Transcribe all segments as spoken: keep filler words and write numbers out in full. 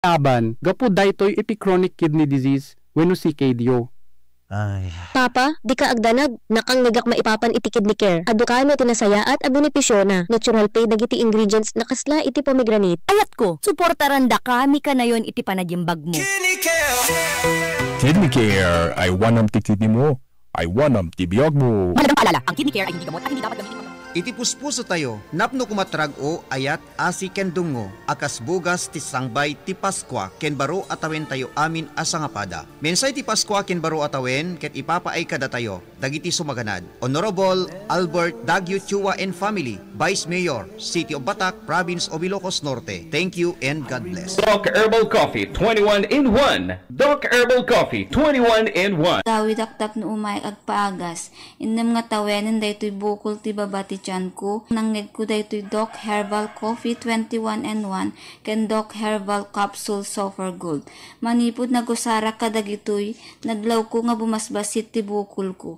Aban, gapu daytoy iti chronic kidney disease wenno C K D o. Ay. Papa, dika agdanag, nakangngegak maipapan iti Kidney Care. Adu kano ti nasayaat a benefisiona. Natural pay dagiti ingredients na kasla iti pomegranate. Ayatko, suportarandakami kanayon iti panagimbaganmo. Kidney Care, I wanam ti kidney mo. I wanam ti biag mo. Mahalagang paalala, ang Kidney Care ay hindi gamot at hindi dapat gamitin pag- Iti puspusotayo, napno koma ti rag-o, ayat, asi ken dungngo a kas bugas ti sangbay ti Paskua ken baro a tawentayo amin a sangapada. Mensahe ti Paskua ken baro a tawen ket ipapaay kadatayo dagiti sumaganad. Honorable Albert Daguio Chua and family, Vice Mayor, City of Batac, Province of Ilocos Norte. Thank you and God bless. Doc Herbal Coffee twenty-one in one. Doc Herbal Coffee twenty-one in one. Gawidak tapno umayek agpaagas. Innem nga tawenen daytoy bukol ti baba ti tianko. Nangngegko daytoy Doc Herbal Coffee twenty-one in one ken Doc Herbal Capsule Super Gold. Manipud nagusarak kadagitoy, nadlawko nga bumasbasit ti bukolko.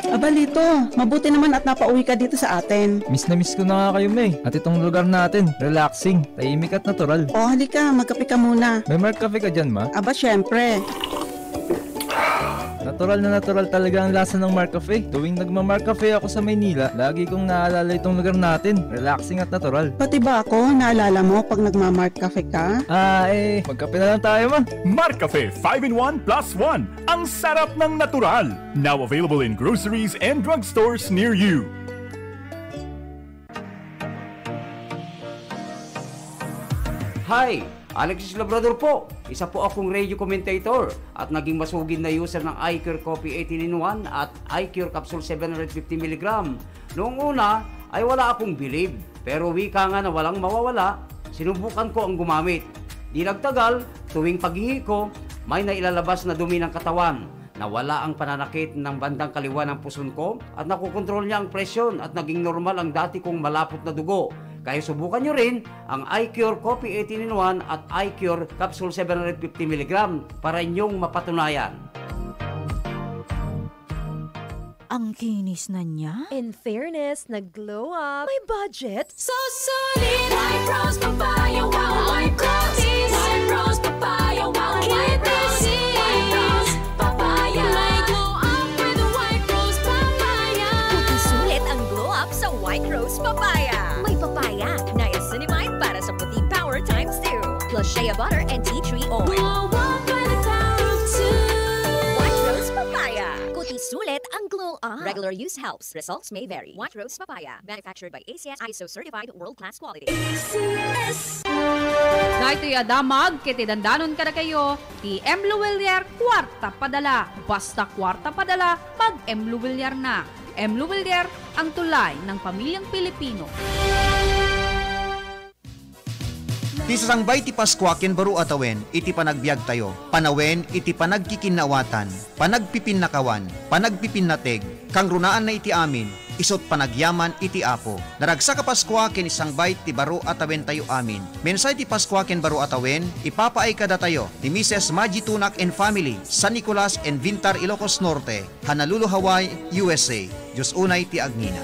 Aba, Lito, mabuti naman at napauwi ka dito sa atin. Miss na miss ko na nga kayo, May. At itong lugar natin, relaxing, tahimik at natural. O, halika, magkape ka muna. May Mark Cafe ka dyan, Ma? Aba, syempre. Natural na natural talaga ang lasa ng Mark Cafe. Tuwing nagma-Mark Cafe ako sa Maynila, lagi kong naalala itong lugar natin. Relaxing at natural. Pati ba ako, naalala mo pag nagma-Mark Cafe ka? Ah, eh, magkape na lang tayo, Ma. Mark Cafe five in one plus one. Ang sarap ng natural. Now available in groceries and drugstores near you. Hi! Alexis Labrador po. Isa po akong radio commentator at naging masugid na user ng iCure Coffee eighteen in one at iCure Capsule seven hundred fifty milligram. Noong una ay wala akong bilib, pero wika nga na walang mawawala, sinubukan ko ang gumamit. Di nagtagal, tuwing paghihi ko, may nailalabas na dumi ng katawan. Nawala ang pananakit ng bandang kaliwa ng puson ko at nakokontrol niya ang presyon at naging normal ang dati kong malapot na dugo. Kaya subukan nyo rin ang iCure Coffee eighteen in one at iCure Capsule seven hundred fifty milligram para inyong mapatunayan. Ang kinis na niya? In fairness, nag-glow up. May budget? So solid! White Rose Papaya, wow! White Rose! White Rose Papaya, wow! White Rose! White Rose Papaya! May glow up with White Rose Papaya! Puti sulit ang glow up sa White Rose Papaya. May papaya, niacinamide para sa puti power times two. Plus shea butter and tea tree oil. Glow up by the power of two. White Rose Papaya. Puti sulit ang glow up. Regular use helps. Results may vary. White Rose Papaya. Manufactured by A C S, I S O certified, world-class quality. Daytoy a damag ket idandanon kadakayo ti M. Luwilier Kuarta Padala. Basta kuarta padala, mag-M. Luwilier na. M. Luwilier, ang tulay ng pamilyang Pilipino. Ti sasangbay ti Paskua ken baro a tawen iti panagbiagtayo, panawen iti panagkikinnaawatan, panagpipinnakawan, panagpipinnateg, kangrunaanna iti amin, isut' panagyaman iti Apo. Naragsak a Paskua ken isangbay ti baro a tawentayo amin. Mensahe ti Paskua ken baro a tawen, ipapaay kadatayo ni Misis Maggie Tunak and family, San Nicolas and Vintar, Ilocos Norte. Honolulu, Hawaii, U S A. Diyos unay ti agnina.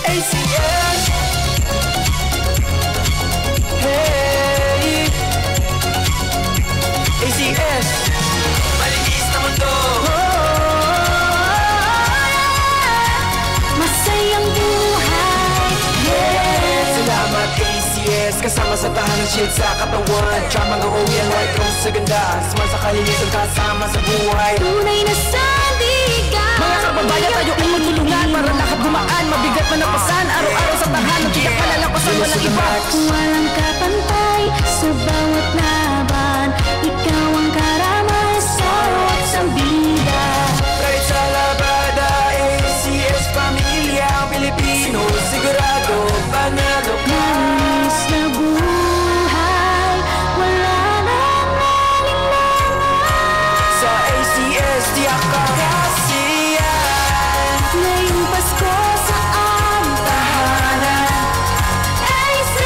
A C S. Hey. A C S. Malinis na mundo. Masayang buhay. Yeah. Salamat, A C S. Yes, kasama sa tahanan, shield sa katawan. At siya mga O E L, White Rose sa ganda. Sama sa kalinisan, kasama sa buhay. Tunay na sandigan. Mga kababayan, tayo ay magtulungan para lahat gumaan. Mabigat man ang pasan, araw-araw sa tahanan. Tiyak malalapasan, walang iba. Walang kapantay sa bawat laban. Ikaw ang karamay sa bawat sambida. Kahit sa labada, A C S pamilya, ang Pilipino, sigurado panalo ka. Malinis na buhay, wala nang alinlangan. Sa A C S, tiyak ang kasiyahan. Ngayong Pasko sa aming tahanan. A C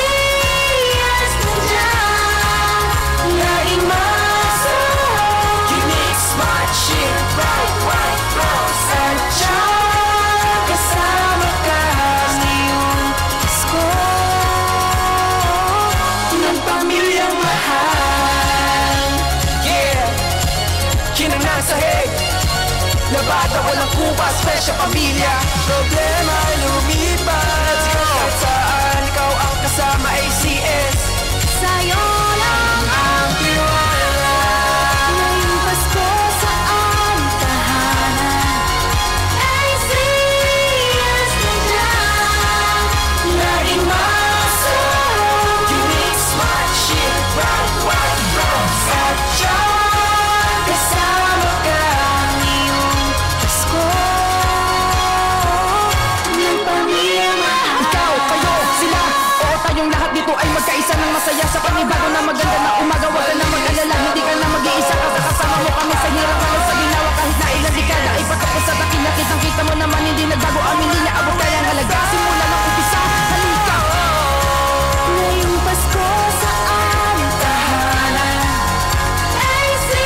Special Pamilya, problema ay lumipas. Kahit saan ikaw ang kasama, A C S. Sa'yo lang ang tiwala. Ngayong Pasko sa aming tahanan, A C S na dyan. Laging maso, unique smart chip, bright white bronze at Kasama ka ngayong Pasko ng pamilya mahal. Ikaw, kayo, sila, o tayong lahat dito ay magkaisa ng masaya sa panibago na maganda na umaga. Huwag ka na mag-alala, hindi ka na mag-iisa. Kasakasama mo kami sa hirap, lalo sa ginawa. Kahit na ilang dekada ay patok sa takin na, kitang-kita mo naman, hindi nagbago ang hindi niya abot kayang halaga. Simula ng umpisa, halika. Ngayong Pasko sa aming tahanan, A C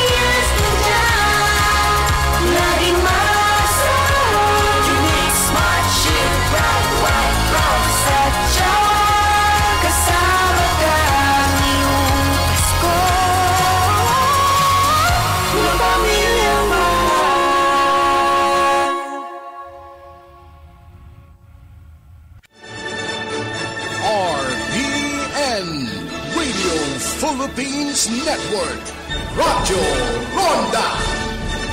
S na dyan. Laging maso, unique smart chip, bright white bronze at dyan. Kasama ka ngayong Pasko ng pamilya mahal. R P N, Radio Philippines Network, Radyo Ronda,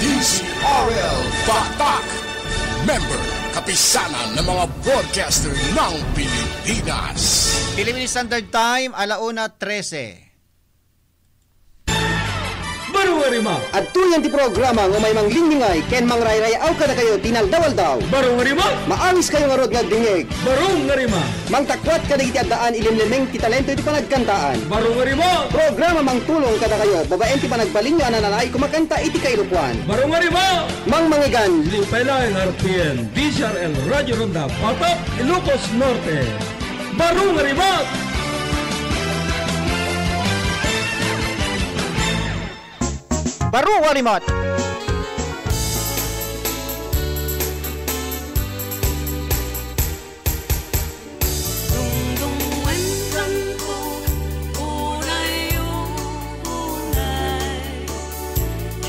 D Z R L Batak, member, Kapisanan ng mga Broadcaster ng Pilipinas. Philippine Standard Time, alauna trese. Baro nga rima. Adtoyen ti programa nga umay manglinglingaw ken mangrayrayaw kadakayo ti inaldaw-aldaw. Baro nga rima. Maawis kayo ngarud nga agdingngeg. Baro nga rima. Mangtakuat kadagiti addaan ilimlimeng ti talento iti panagkantaan. Baro nga rima. Programa mangtulong kadakayo babaen ti panagbalinyo a nananaay kumakanta iti kailokoan. Baro nga rima. Mangmangigan. Limpay laeng R P N, D Z R L Radyo Ronda, Batak, Ilocos Norte. Baro nga rima. Baro nga rima. Dungdungan kanto, unay, unay.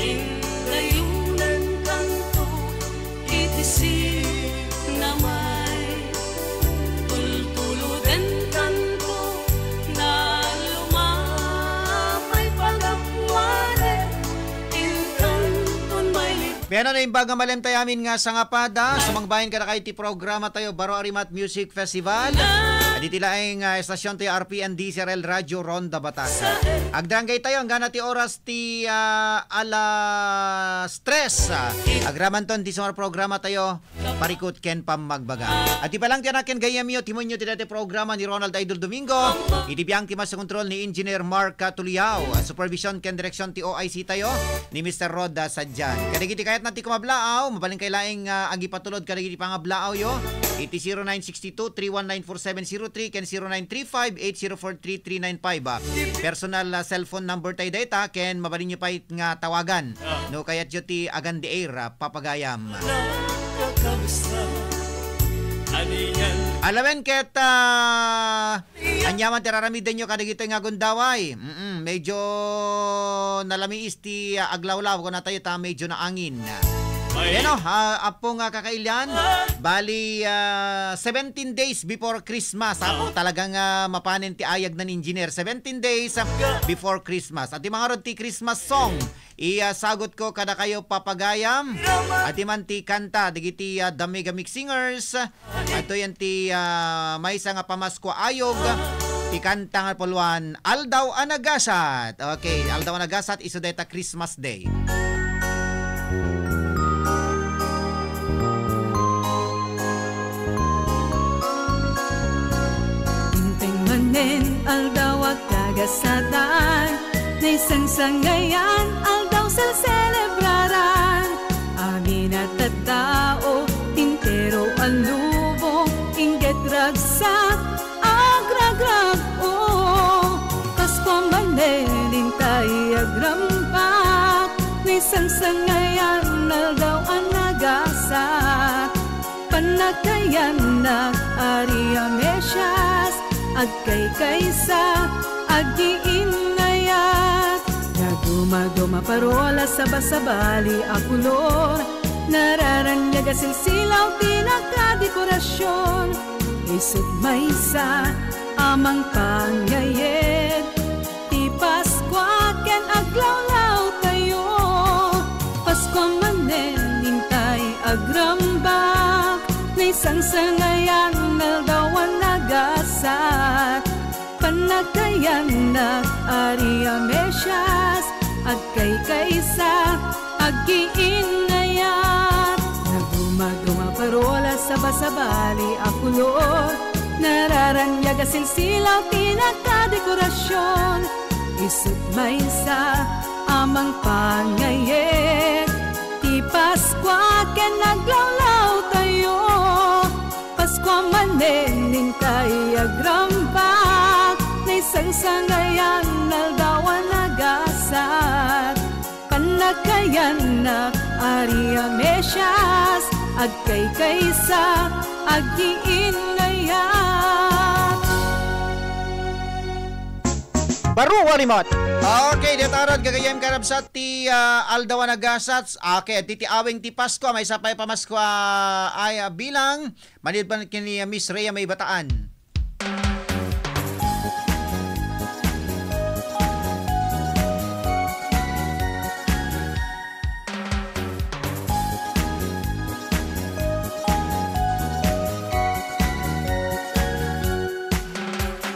Indayunan kanto, iti sinamay. Tultuludan kanto, na lumapay pagapuanan. Inkanton may Piano na imbag nga malem tayo amin nga sangapada, sumangbayan kadakayo ti programa tayo, Baro a Rimat Music Festival. Diti laeng, ah, estasyon tayo, R P N D Z R L Radyo Ronda Batak. Agdanggay tayo, anggana ti oras ti, ah, alas tres. Ah, agramanton ti sumar programa tayo, Parikut ken Pammagbaga. At ti palang ti anak ken gayyemyo, timonyo ti dati programa ni Ronald Idol Domingo. Iti biang ti master control ni Engineer Mark Tuliao. Supervision ken direksyon ti O I C tayo ni Mister Rod, ah, Sadjan. Kadagiti kayatna ti kumablaaw, mabalin kay laeng, ah, agipatulod kadagiti pangablaawyo iti zero nine six two, three one nine four seven zero three ken zero nine three five, eight zero four, three three nine five. Ah, personal, ah, cellphone number tayo dayta ken mabalinyo pay nga tawagan no kayatyo ti agan di air, ah, papagayam. Alawen ket, ah, Aniaman ti raramidenyo kadagitoy nga gundaway. Mm, medyo nalamiis ti, ah, aglawlaw, kunatayo ta medyo naangin. Ay. Yan, oh, ah, apo nga kakailian, bali, ah, seventeen days before Christmas. Apo, talagang, ah, mapanen ti ayag nan engineer. Seventeen days, ah, before Christmas. At yung mga rod ti Christmas song, Iya sagot ko kadakayo, papagayam. Ati man ti kanta dagiti, ah, The Mega Mix Singers. Ato yan ti, ah, maysa nga pamasko ayog. Ti kanta nga puluan, Aldaw a Nagasat. Okay, Aldaw a Nagasat, isu dayta Christmas Day. Inteng manen aldaw a kagasatan, naisangsangayan aldaw selselebraran. Amin a tattao, intero a lubong, inggit ragsak, agragrag-o. Pasko manen intay agrampak, naisangsangayan aldaw a nagasat. Pannakayannak, Ari a Mesias, agkaykaysa, agiinnayat. Dadumaduma, parola, sabasabali a kolor, Nararaniag a silsilaw ti nakadekorasion, isut' maysa a mangpangngayed ti Paskua ken aglawlawtayo. Paskua manen intay agrambak, naisangsangayan nga aldaw a nagasat. Pannakayannak, Ari a Mesias, agkaykaysa, agiinnayat. Nadumaduma a parola, sabasabali a kolor, nararaniag a silsilaw ti nakadekorasion, isut' maysa a mangpangngayed ti Paskua ken aglawlawtayo. Paskua manen intay agrambak, naisangsangayan nga aldaw a nagasat. Pannakayannak, Ari a Mesias, agkaykaysa, agiinnayat. Baro a rimot. Okay, dayta rod gagayyem, karabsat, ti, ah, aldaw a nagasat. Okay, ti, ti aweng ti Paskua, maysa pay a pamaskua, ay, ah, bilang, manipud ken ni, ah, Miss Rhea May Bataan.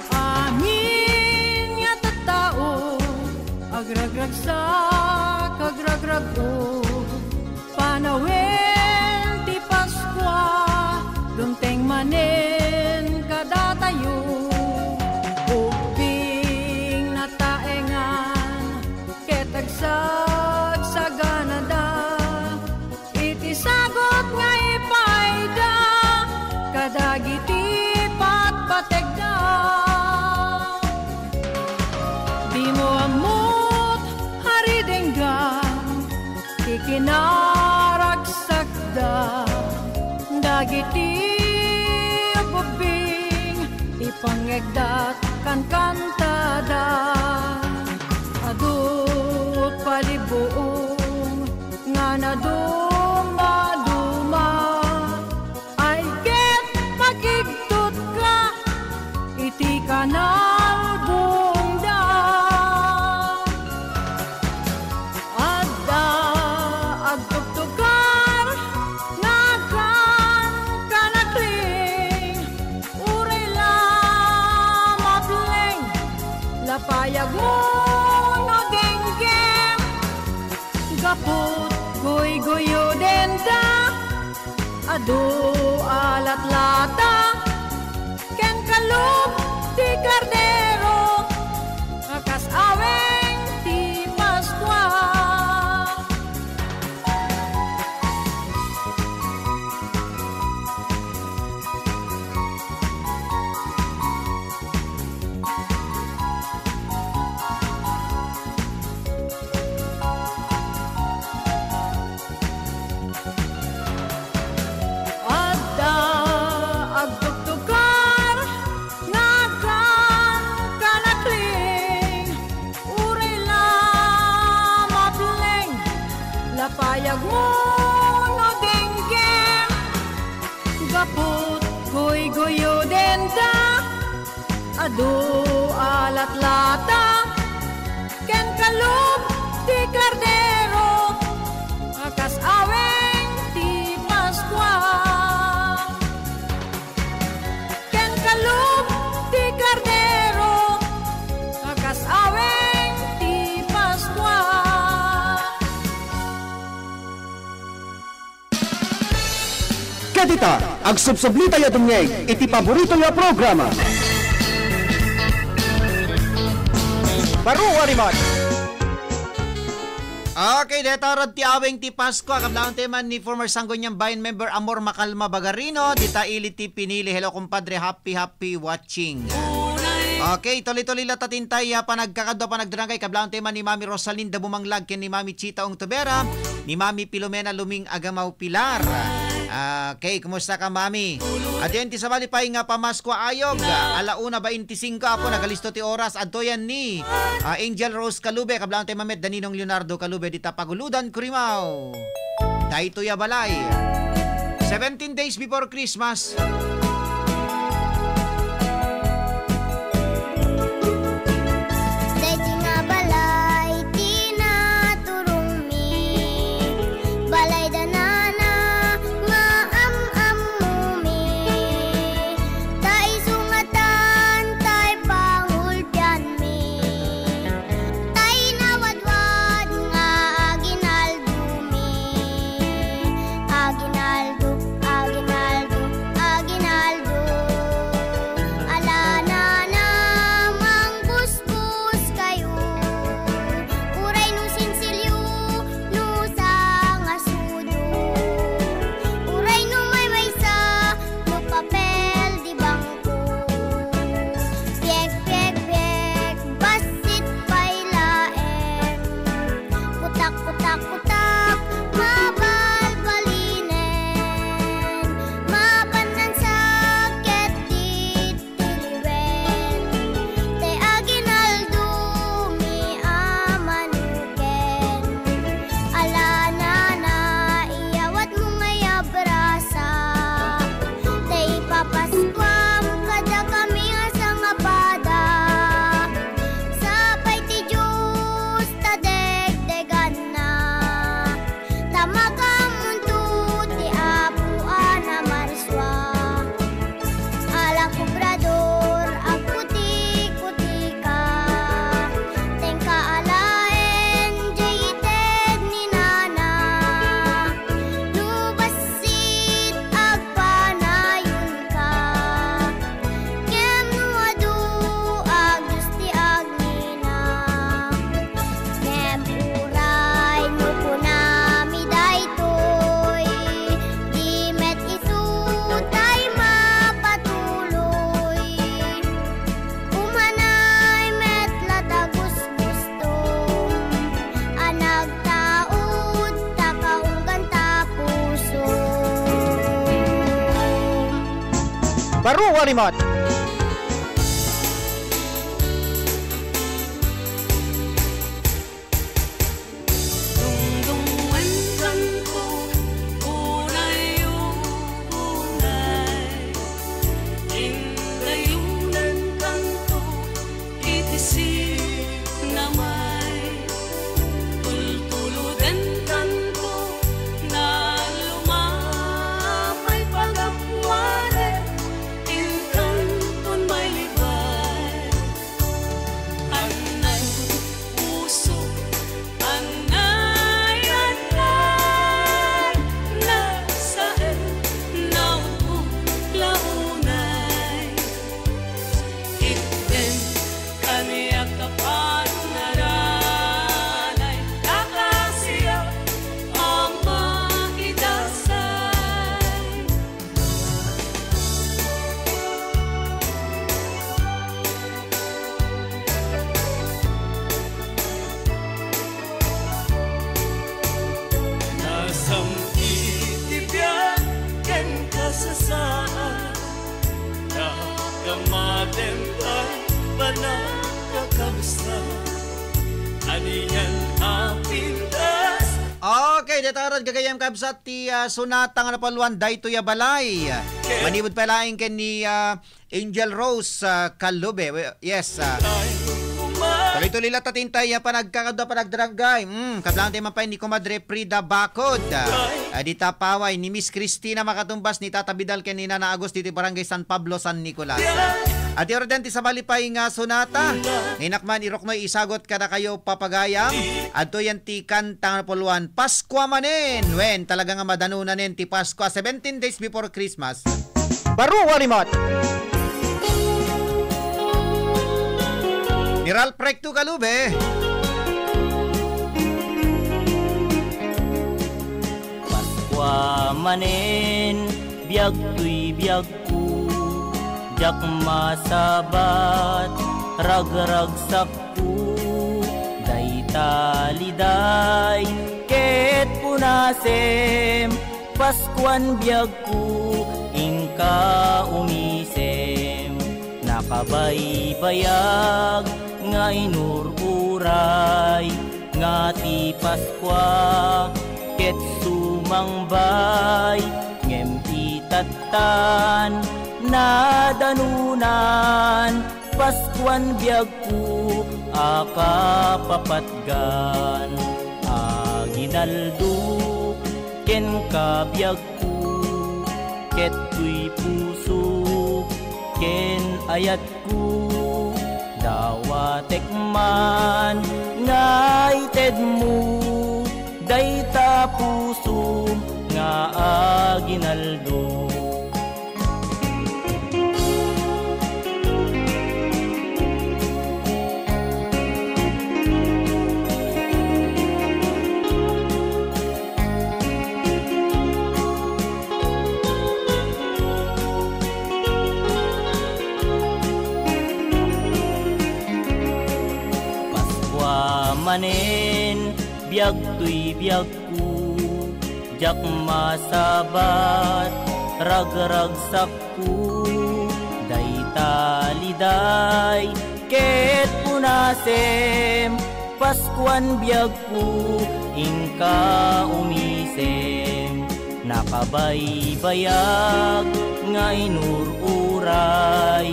Amin nga tattao, agragragsak, agrag-ag-o. Panawen ti Paskua, dumteng manen kadatayo. Ubbing nataengan, ket agsagsaganada. Iti sagut nga ipayda kadagiti patpategda. Dimo ammot, Ari, denggan ti kinaragsakda. Dagiti ubbing ipangngegda, kankantada. Adu palibung nga nadumaduma, ay ket makigtutka iti kanalbongda. Adda agtuktukar nga agkan kanakling, uray la mableng, lapayagmo no denggem. Gaput guyguyo denda, adu a latlata, ken kallub ti Kardero, a kas aweng ti Paskua. Adda agtuktukar nga agkan kanakling, uray la mableng, lapayagmo no denggem. Gaput guyguyo denda, adu a latlata, ken kallub ti Kardero, a kas aweng ti Paskua. Ken kallub ti Kardero, a kas aweng ti Paskua. Ket ita, agsubsublitayo a dumngeg iti paboritoyo a programa. Baro a rimot. Okay, dayta rod ti aweng ti Paskua, kablaawentayo man ni former Sangguniang Bayan member Amor Makalma Bagarino, dita ili ti pinili. Hello, kumpadre. Happy, happy watching. Okay, tuloy-tuloy latta ti intay, ah, panagkakadua, panagdurangay, kablaawentayo man ni Mami Rosalinda Bumanglag ken ni Mami Chita Ongtubera, ni Mami Filomena Luming Agamaw Pilar. Ah, okay, kumusta ka, Mami? Adtoy ti sabali pay nga pamaskua ayog, ah, ala una bainti singko, Apo, nagalisto ti oras. Adtoyan ni, ah, Angel Rose Calube, kablaawentayo man met da Ninong Leonardo Calube, dita Paguludan, Curimaw. daytoy a balay. Seventeen days before Christmas. Daytoy nga balay ti naturongmi, balay da nana nga am-ammomi. Ta isu nga tan tay pangulpianmi, tay nawadwad nga aginaldomi. Aginaldo, aginaldo, aginaldo. Ala nana, mangbusbuskayo. Uray no sinsilyo, no sangasudo. Uray no maymaysa, no papel di bangko. Piek, piek, piek, bassit pay laeng. Kutak, kutak, kutak, mabalbalinen. Mapannansag ket ti tiliwen. Tay aginaldomi a manuken. Ala nana, iyawatmo nga ibrasa. Tay ipapaskuam kadakami a sangapada. Sapay ti Dios ta degdeganna. Ta makaammonto ti Apo a namarsua. Ala kobrador, agkutik-kutika, tenka alaen, diay ited ni nana. No bassit, agpanayonka, ngem no adu, agdios ti agnina. Ngem uray no kunami daytoy, di met isu tay mapatuloy. Umanay met la ta gusgustom a nagtaud ta kaunggan ta pusom. Baro a rimat. Dungdungan kanto, unay, unay. Indayunan kanto, iti sinamay. Tultuludan kanto, na lumapay pagapuanan, inkanton mailibay. Anay, puso, anay, anay, nasaen, nautmo, launay. Itden, kaniak a panungngaranay, ta kasiak a makidasay. Nasamti ti biag ken kasasaan, nakamatem pay panagkakabsat, anian a pintas. Okay, dayta gagayyem, kabsat, ti, ah, sonata nga napalwan daytoy a balay. Manipud pay laeng ken ni, ah, Angel Rose, ah, Calube. We-, yes, ah. Tuloy-tuloy latta ti intay, ah, panagkakadua, panagdaranggay. Mm, kablaantayo man pay ni Kumadre Frida Bacod. Ah, dita paway ni Miss Christina Makatumbas, ni Tata Vidal ken ni Nana Agus ditoy Barangay San Pablo, San Nicolas. Iti orden ti sabali pay nga sonata, nga innak man iruknoy isagut kadakayo, papagayam. Adtoyen ti kanta nga napulwan, Paskua manen. Wen, talaga nga madanonanen ti Paskua, seventeen days before Christmas. Baro a rimat. Ni Ralph Recto Calube. Paskua manen, biag toy biagko, diak masabat, ragragsakko, dayta liday ket punasem, Paskuan biagko, inka umisem, nakabaybayag nga inur-uray, nga ti Paskua ket sum- mangbay, ngem itattan, nadanunan, Paskuan biagko a kapapatgan. Aginaldo kenka biagko, ket toy pusok ken ayatko, dawatek man nga itedmo dayta pusom nga aginaldo. Paskua manen, biag toy biagko, diak masabat, ragragsakko, dayta liday ket punasem, Paskuan biagko, inka umisem. Nakabaybayag nga inur-uray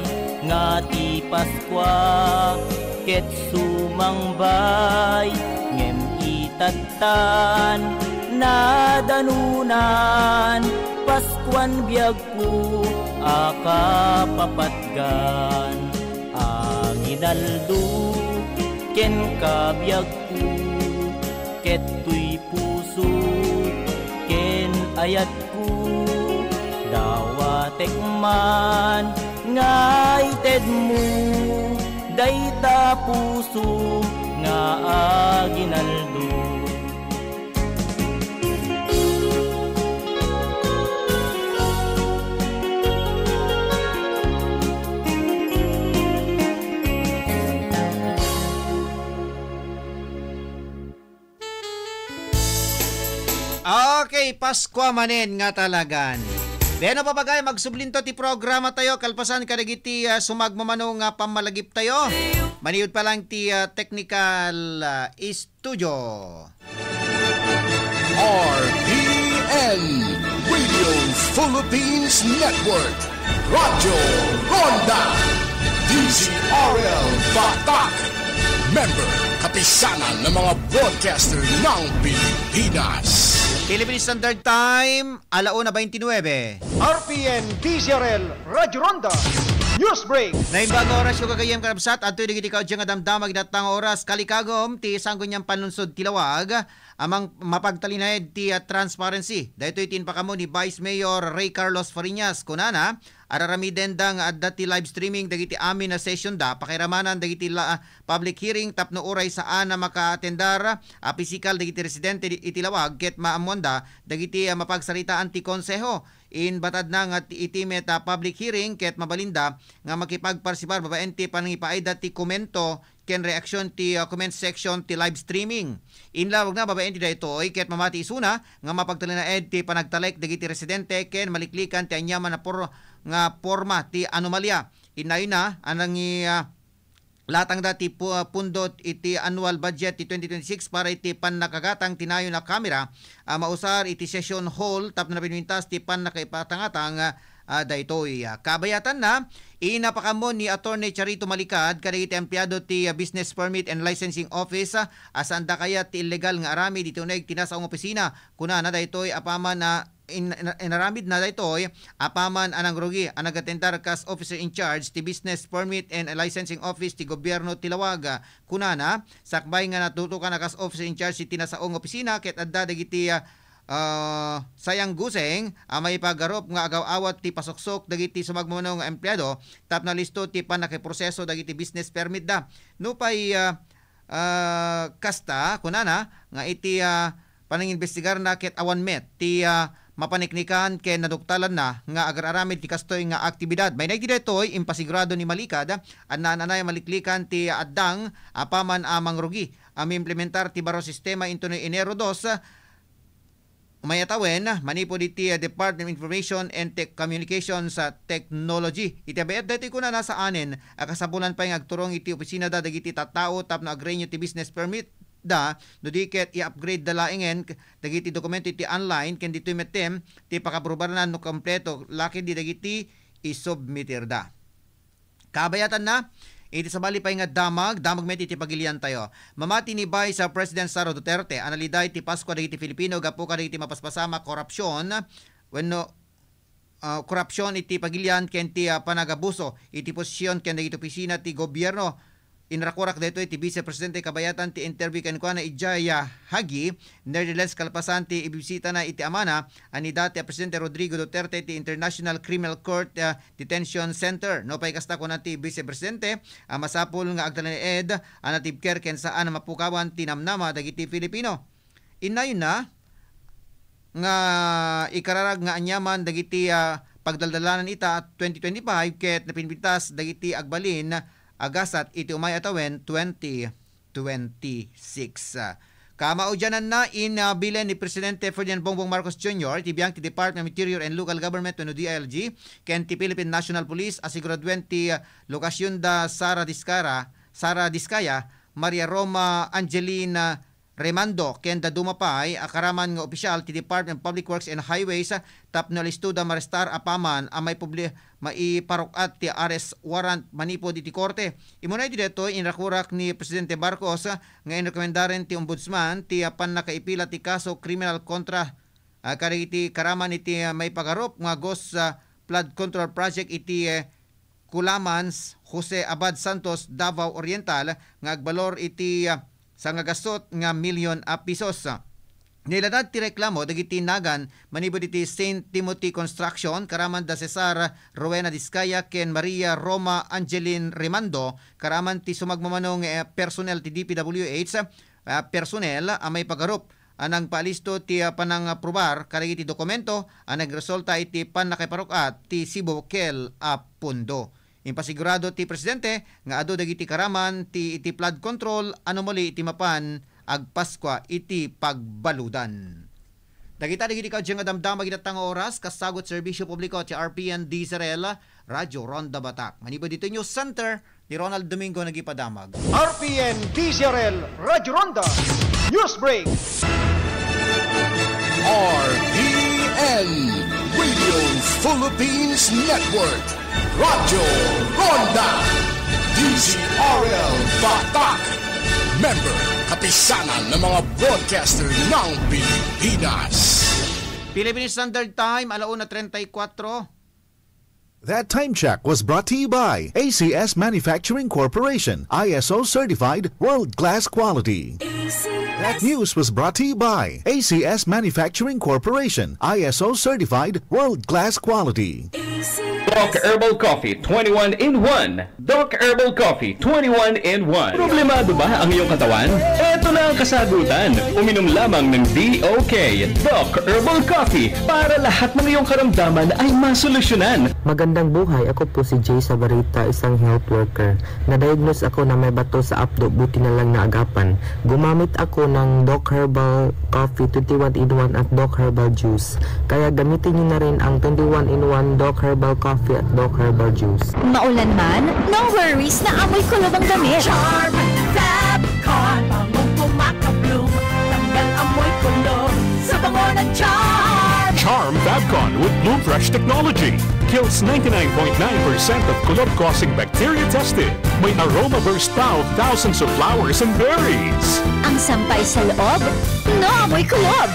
nga ti Paskua ket sumangbay, ngem itattan, nadanunan, Paskuan biagko a kapapatgan. Aginaldo kenka biagko, ket toy puso ken ayatko, dawatek man nga itedmo dayta puso nga aginaldo. Okay, Paskua manen nga talagan. Bueno, papagay, magsublinto ti programa tayo, kalpasan kadagiti, ah, sumagmamano nga pammalagip tayo. Maniud pa lang ti, ah, technical, ah, studio. R P N, Radio Philippines Network, Radyo Ronda, D Z R L Batak, member, kapisanan ng mga broadcaster ng Pilipinas. Philippine Standard Time, alauna baintinuebe. R P N D Z R L Radyo Ronda News Break. Naimbag nga oras, gagayyem, kakabsat, adtoy dagiti kaudyo nga damdama iti datang nga oras. Kalikagom ti Sangguniang Panlungsod ti Laoag, amang mapagtalinaed ti, ah, transparency. Daytoy ti impakaammo ni Vice Mayor Ray Carlos Fariñas. Kunana, araramidenda nga adda ti live streaming dagiti amin a session da, pakiramanan dagiti la-, ah, public hearing tapno uray saan a makaatendar a pisikal dagiti residente di-, iti Laoag ket maammoanda dagiti, ah, mapagsaritaan ti konseho. Inbatadna nga ti-, iti met a public hearing ket mabalinda nga makipagparsibar babaen ti panangipaayda ti komento ken reaksyon ti, ah, comment section ti live streaming. Inlawagna babaen ti daytoy ket mamati isuna nga mapagtalinaed ti panagtalek dagiti residente ken maliklikan ti aniaman a por-, nga porma ti anomalia. Innayna a nangi-, ah, latangda ti pu-, ah, pundot iti annual budget ti twenty twenty-six para iti pannakagatang ti nayon a kamera a mausar iti session hall tapno napinmintas ti pannakaipatangatang, ah, daytoy. Ah, kabayatanna, inapakaammo ni Attorney Charito Malicad kadagiti empleado ti, ah, Business Permit and Licensing Office, ah, a saanda kayat ti illegal nga aramid iti uneg ti nasaong opisina. Kunana daytoy apaman a in-, in-, inaramidna daytoy apaman a nangrugi a nagatendar kas officer in charge ti Business Permit and Licensing Office ti Gobierno ti Laoag. Kunana, sakbay nga natutukan a kas officer in charge iti nasaong opisina ket adda dagiti, ah, ah, sayangguseng a maipagarup nga agaw-awat ti pasuksok dagiti sumagmamano nga empleado tapno listo ti pannakiproseso dagiti business permit da. Nupay, ah, ah, kasta, kunana, nga iti, ah, panangimbestigarna ket awan met ti, ah, mapaniknikan ken naduktalanna nga agar-aramid ti kastoy nga aktibidad. Mainaig ti daytoy, impasigurado ni Malicad a naan-anay a maliklikan ti addang apaman a mangrugi a maimplementar ti baro sistema intono Enero dos, mayat a wen, manipud iti, ah, Department of Information and Tech Communications, ah, Technology. Iti abayat daytoy kunana saanen a kasapulan pay nga agturong iti opisinada dagiti tattao tapno agrenew ti business permit. da, no di ket i-upgrade da laengen dagiti dokumento iti online, ken ditoy met ti pakaprobarna no kompleto, lakdi dagiti isubmitirda. Kabayatanna, iti sabali pay nga damag, damag met iti pagiliantayo. Mamati ni Vice President Sara Duterte a naliday ti Pasko dagiti Filipino gapu kadagiti mapaspasamak a korupsion wenno, ah, korupsion iti pagilian ken ti, ah, panagabuso iti posisyon ken dagiti opisina ti gobierno. Inrakurak daytoy ti Vice Presidente kabayatan ti interview kenkuana idiay, ah, Haguey. Nevertheless, kalpasan ti ibisitana iti amana a ni dati a Presidente Rodrigo Duterte ti International Criminal Court, ah, Detention Center. Nupay kasta, kuna ti Vice Presidente, a masapul nga agtalinaed a natibker ken saan a mapukawan ti namnama dagiti Filipino. Innayonna nga ikararag nga aniaman dagiti, ah, pagdaldalanan ita twenty twenty-five ket napinpintas dagiti agbalin a gasat iti umay a tawen twenty twenty-six. Kamaudiananna, inbilen ni Presidente Ferdinand Bongbong Marcos Junior iti biang ti Department of Interior and Local Government wenno D I L G ken ti Philippine National Police a siguraduen ti, ah, lokasionda Sara Discara, Sara Discaya, Maria Roma Angelina Remando ken dadduma pay a karaman nga opisyal ti Department of Public Works and Highways tapno alistoda marestar apaman a maipubli-, maiparuk-at ti arrest warrant manipud iti korte. Immuna iti daytoy, inrakurak ni Presidente Marcos nga inrekomendaren ti Ombudsman ti pannakaipila ti kaso kriminal kontra, ah, kadagiti karaman iti, ah, maipagarup nga Ghost, ah, Flood Control Project iti, eh, Culamans, Jose Abad Santos, Davao Oriental, nga agbalor iti, ah, sangagasut nga milyon a pisos. Nailanad ti reklamo dagiti nagan manipud iti Saint Timothy Construction, karaman da Cesar Rowena Discaya ken Maria Roma Angeline Remando, karaman ti sumagmamano nga, eh, personnel ti D P W H, ah, personnel a maipagarup a nagpaalisto ti, ah, panangprobar kadagiti dokumento a nagresulta iti pannakaiparuk-at ti sibukel a pondo. Impasigurado ti Presidente nga adu dagiti karaman ti iti flood control anomaly iti mapan agpaskua iti pagbaludan. Dagita dagiti kaudien nga damdama iti dayta nga oras, kasagut serbisyo publiko ti R P N D Z R L, Radyo Ronda Batak. Manipud ditoy News Center, ni Ronald Domingo nagipadamag. R P N D Z R L Radyo Ronda News Break. R P N Radio Philippines Network, Radyo Ronda, D Z R L Batak. Member, Kapisanan ng mga Broadcaster ng Pilipinas. Philippine Standard Time, alauna treinta y cuatro. That time check was brought to you by A C S Manufacturing Corporation, I S O certified, world-class quality. That news was brought to you by A C S Manufacturing Corporation, I S O certified, world-class quality. Doc Herbal Coffee twenty-one in one. Doc Herbal Coffee twenty-one in one. Problemado ba ang iyong katawan? Eto na ang kasagutan. Uminom lamang ng D O K, Doc Herbal Coffee, para lahat ng iyong karamdaman ay masolusyonan. Magandang buhay, ako po si Jay Sabarita, isang health worker. Na-diagnose ako na may bato sa apdo, buti na lang naagapan. Gumamit ako ng Doc Herbal Coffee twenty-one in one at Doc Herbal Juice. Kaya gamitin niyo na rin ang twenty-one in one Doc Herbal Coffee at Doc Herbal Juice. Maulan man, no worries, na amoy kulob ang damit. Charm Fab Con, bangong kumakabloom, tanggal amoy kulob sa bango ng Charm. Charm Fab Con with Bloom Fresh technology kills ninety-nine point nine percent of kulob-causing bacteria tested. May aroma burst pa of thousands of flowers and berries. Ang sampay sa loob, no amoy kulob.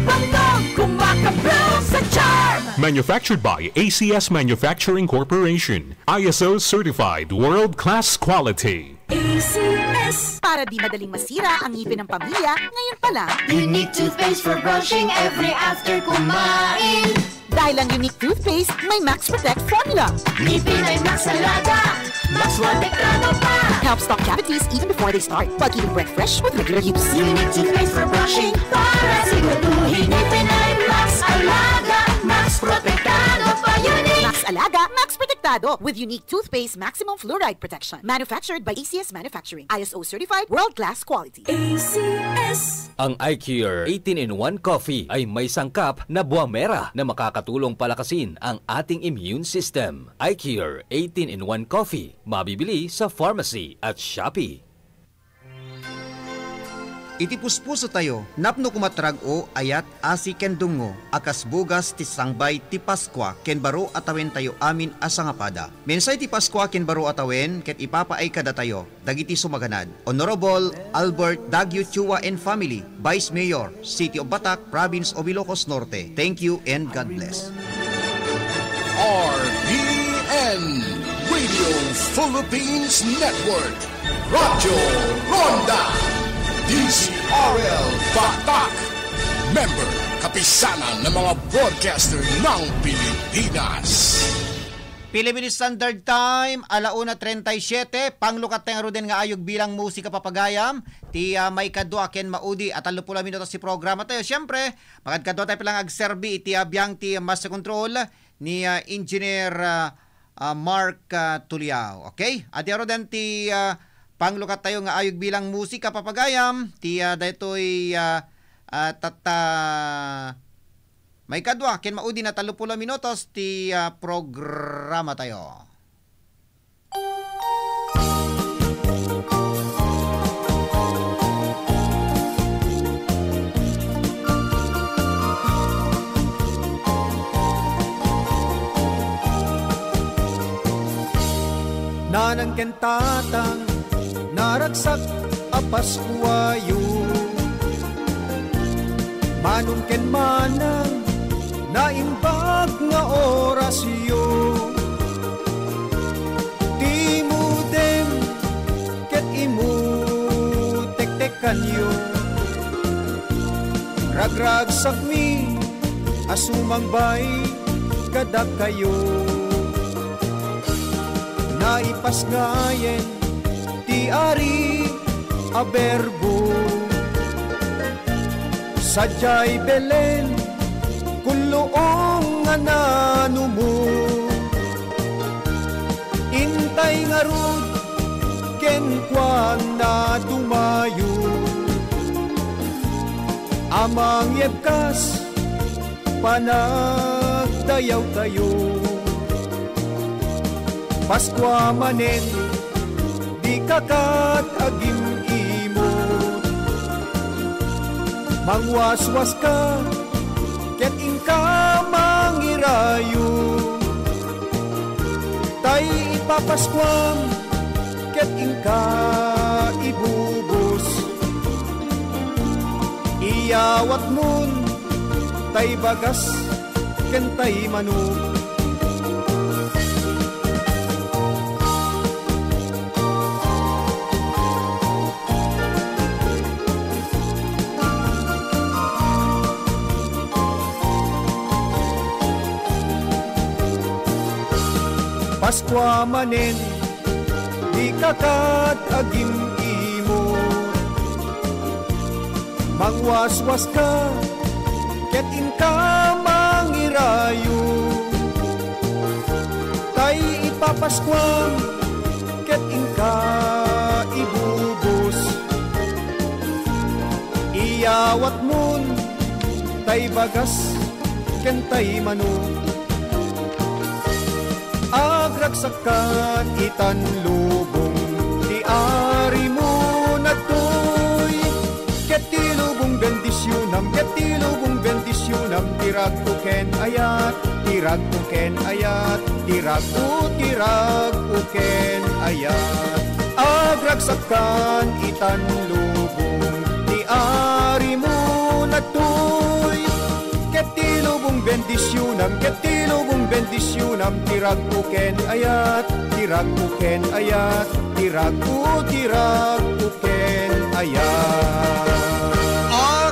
Bangong kumakabloom sa Charm. Manufactured by A C S Manufacturing Corporation. I S O certified world-class quality. A C S. Para di madaling masira ang ngipin ng pamilya, ngayon pa lang. Unique toothpaste for brushing every after kumain. Dahil ang Unique Toothpaste may Max Protect Formula. Ngipin ay Max Alaga, Max Protektado pa. Help stop cavities even before they start, while keeping breath fresh with regular use. Unique Toothpaste for brushing para siguraduhin ngipin ay Max Alaga, Max Protektado pa. Unique. Max Alaga, Max Protektado with Unique Toothpaste Maximum Fluoride Protection. Manufactured by A C S Manufacturing. I S O certified, world-class quality. A C S. Ang iCare eighteen-in-one Coffee ay may sangkap na buwamera na makakatulong palakasin ang ating immune system. iCare eighteen-in-one Coffee, mabibili sa pharmacy at Shopee. Iti puspusotayo, napno koma ti rag-o, ayat, asi ken dungngo a kas bugas ti sangbay ti Paskua ken baro a tawentayo amin a sangapada. Mensahe ti Paskua ken baro a tawen ket ipapaay kadatayo dagiti sumaganad. Honorable Albert Daguio Chua and family, Vice Mayor, City of Batac, Province of Ilocos Norte. Thank you and God bless. R P N, Radio Philippines Network, Radyo Ronda, D Z R L Batac, member, Kapisanan ng mga Broadcaster ng Pilipinas. Philippine Standard Time, ala una treinta y siete, panglukat tayo ngaruden nga ayog bilang musika papagayam, ti, ah, maikadua ken maudi a tallopulo a minutos ti programa tayo. Siyempre, makadkadua tayo pay lang agserbi iti, ah, biang ti master control ni, ah, Engineer, ah, ah, Mark, ah, Tuliao. Okay? Adi ngaruden ti, ah, panglukat tayo nga ayog bilang musika papagayam, ti, ah, daytoy, ah, ah, tatta, maikadua ken maudi a tallopulo a minutos ti, ah, programa tayo. Nanang ken tatang, naragsak a Paskuayo. Manong ken manang, naimbag nga orasyo. Timudem ket imutektekkanyo. Ragragsakmi a sumangbay kadakayo. Naipasngayen ti Ari a Berbo. Sadiay Belen, kulluong nga nanumo. Intay ngarud kenkuana dumayo. A mangyebkas panagdayawtayo. Paskua manen, dika ket agim-imot. Mangwaswaska ket inka mangirayo. Tay ipapaskuam ket inka ibubos. Iyawatmon tay bagas ken tay manok. Paskua manen, dika ket agim-imot. Mangwaswaska ket inka mangirayo. Tay ipapaskuam ket inka ibubos. Iyawatmon tay bagas ken tay manok. Agragsak itan lubong ti arimo nattoy. Ket ti lubong bendisionam, ket ti lubong bendisionam, ti ragko ken ayat, ti ragko ken ayat, ti ragko, ti ragko ken ayat. Agragsak itan lubong ti arimo nattoy. Ket ti lubong bendisionam, ket ti lubong bendisionam, ti ragko ken ayat, ti ragko ken ayat, ti ragko, ti ragko ken ayat.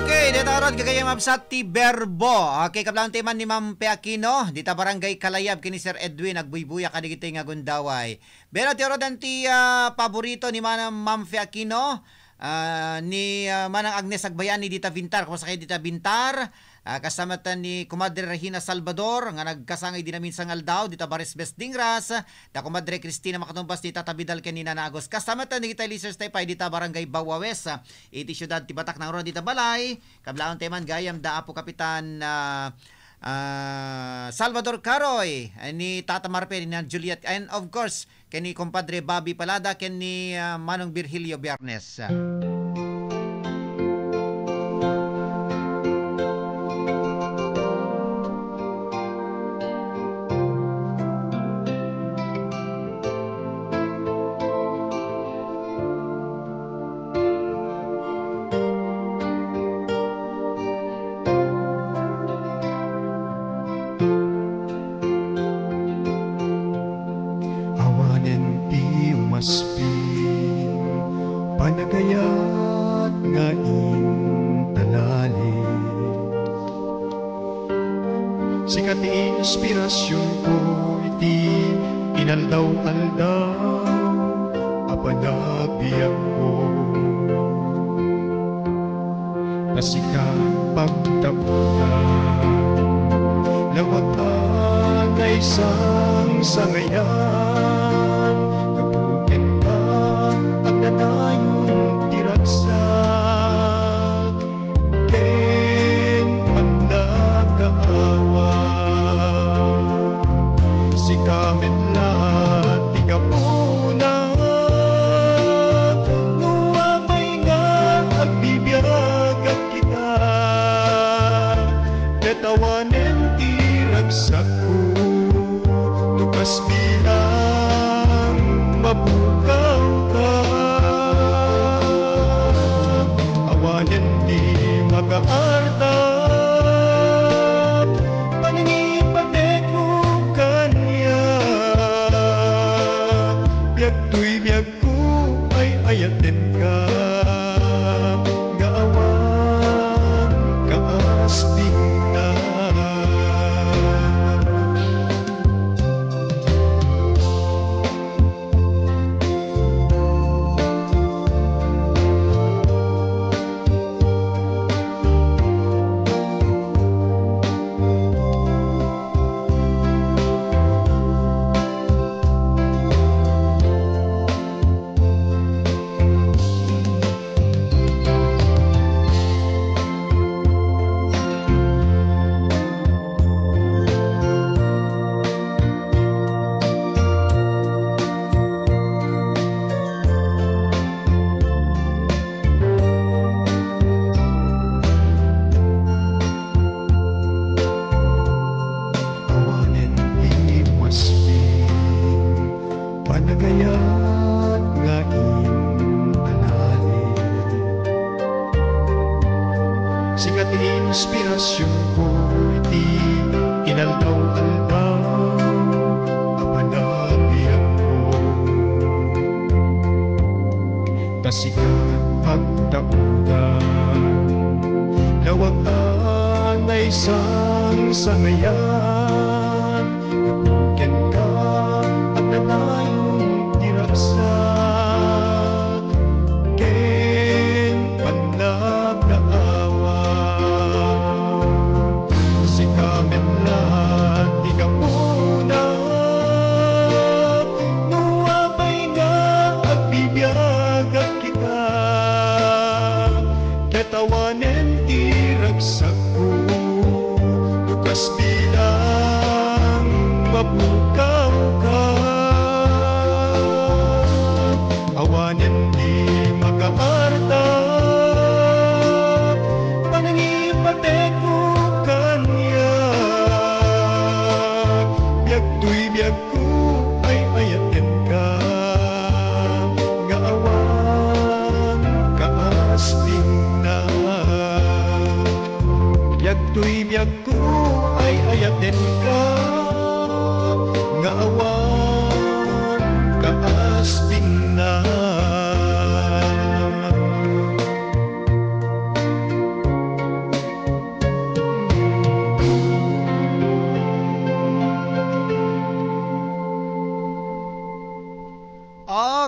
Okay, deta ngarud gagayyem a mabsat ti Berbo. Okay, kablaantayo man ni Ma'am Pe Aquino, dita Barangay Kalayab, ken ni Sir Edwin, agbuybuya kadagitoy nga gundaway. Bella Terodan ti, ah, paborito ni Manang Ma'am Fe Aquino, ah, ni, ah, Manang Agnes Agbayani dita Bintar. Kumusta kayo dita Bintar? Ah, kasama ta ni Kumadre Regina Salvador, nga nagkasangay di namin sangaldaw, dita Bares Bes Dingras, da Kumadre Cristina Makatumbas, ni Tata Vidal, ken ni Nana Agos. Kasama ta ni kita listeners tayo pa, dita Barangay Bawawes, ah, iti siudad ti Batak, nangro dita balay. Kablaantayo man gayam da Apo Kapitan, ah, ah, Salvador Caroy, eh, ni Tata Marpe, ni Nana Juliet, and of course, ken ni Compadre Bobby Palada, ken ni, ah, Manong Virgilio Biernes. Spin, panagayat nga intalali. Sika ti inspirasionko iti inaldaw-aldaw a panagbiagko. Ta sika pagtapudan, lawag a naisangsangayan, gapu kenka, agnanayon ti ragsak, ken pannakaawat. Sika met la ti gapuna, no apay nga agbibiagak ita, ket awanen ti ragsakko, no kas bilang mapukawka. Awanen ti makaarta, panangipatekmo kaniak. Biag toy biagko, ay-ayatenka, nga awan kaasbingna. Awanen ti maskin, panagayat nga intalali. Sika ti inspirasionko iti inaldaw-aldaw a panagbiagko. Ta sika pagtapudan, lawag a naisangsangayan, gapu kenka, agnanayon ti ragsak, ken pannakaawat. Sika met la ti gapuna, no apay nga agbibiagak ita, ket awanen ti ragsakko, no kas bilang mapukawka. Awanen ti makaarta, panangipatekmo kaniak. Biag toy biagko, ay-ayatenka, nga awan kaasbingna. Biag toy biagko, ay-ayatenka, nga awan kaasbingna.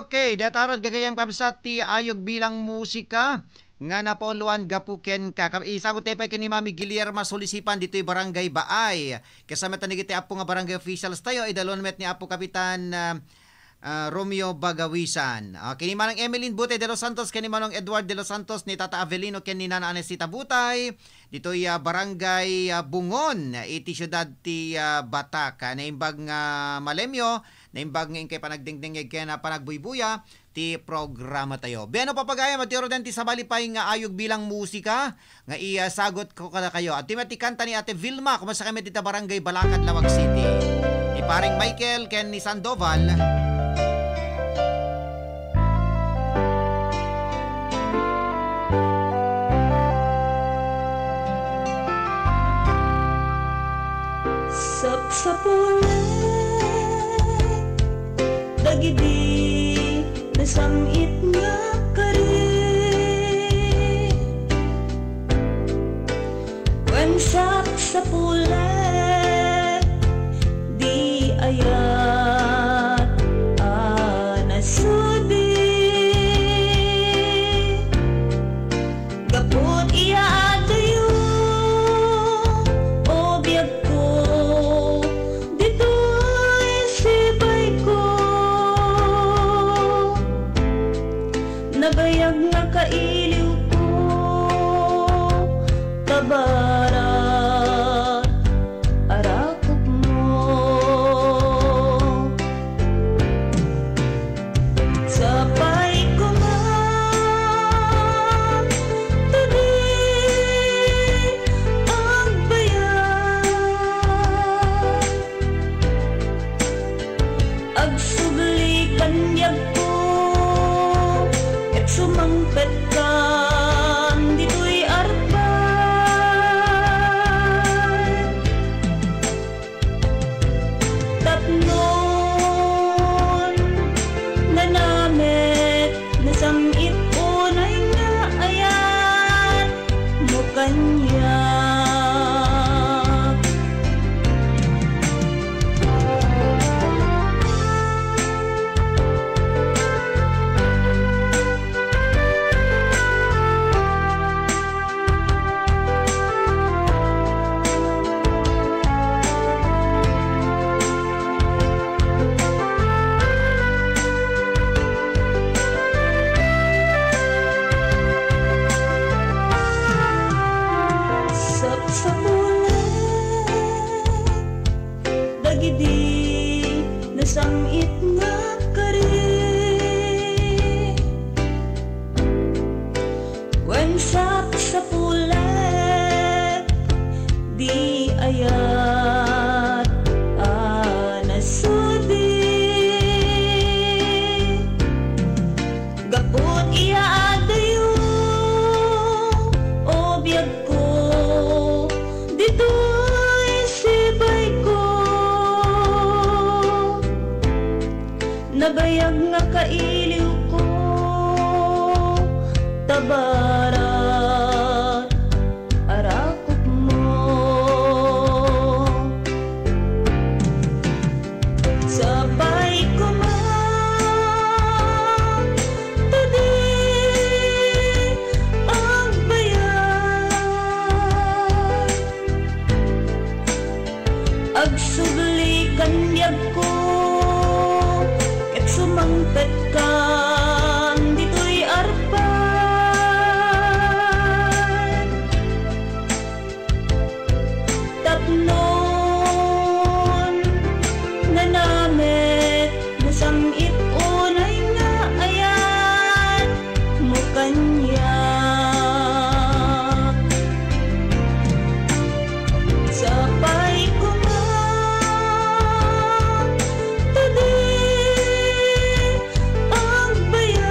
Okay, dayta met gagayyem, kabsat, ti Ayog Bilang Musika nga napauluan gapu kenka. Ka-, isagut tayo pay ken ni Mami Guillerma Solisipan ditoy Barangay Baay. Kasama tayo dagiti Apo nga barangay officials tayo, idalon met ni Apo Kapitan, ah, ah, Romeo Bagawisan. Ah, ken ni Manang Emeline Butey de los Santos, ken ni Manong Edward de los Santos, ni Tata Avelino, ken ni Nana Anesita Butey, ditoy, ah, Barangay, ah, Bungon, iti siudad ti, ah, Batac. Ah, naimbag nga malemyo, naimbag nga inkay panagdengdengngeg ken, ah, panagbuybuya ti programa tayo. Bien, no, papagayam, adtoy ngaruden ti sabali pay nga Ayog Bilang Musika nga iyasagut ko kadakayo. Adtoy met ti kanta ni Ate Vilma, kumusta kami dita Barangay Balakad, Laoag City. Ni Pareng Michael ken ni Sandoval. Sapsapulen dagidi Sam-it nga kari, wen sapsapulet, di ayat a nasudi. Gapu ti adayo, o biagko, ditoy sibayko. Nabayag nga kailiwko, tabara, arakupmo. Sapay koma, ta di agbayag. Agsubli kan biagko, ket sumangpetkan ditoy arpa. Tapnon nanamet, nasam-it unay nga ayatmo kaniak. Sapsapulen dagidi nasam-it nga kari, wen sapsapulet, di ayat a nasudi. Gapu ti adayo, o biagko, ditoy sibayko. Nabayag nga kailiwko, tabara, arakupmo. Sapay koma, ta di agbayag. Agsubli kan biagko, ket sumangpetkan ditoy arpa. Tapnon nanamet, nasam-it unay nga ayatmo kaniak. Sapay koma, ta di agbayag.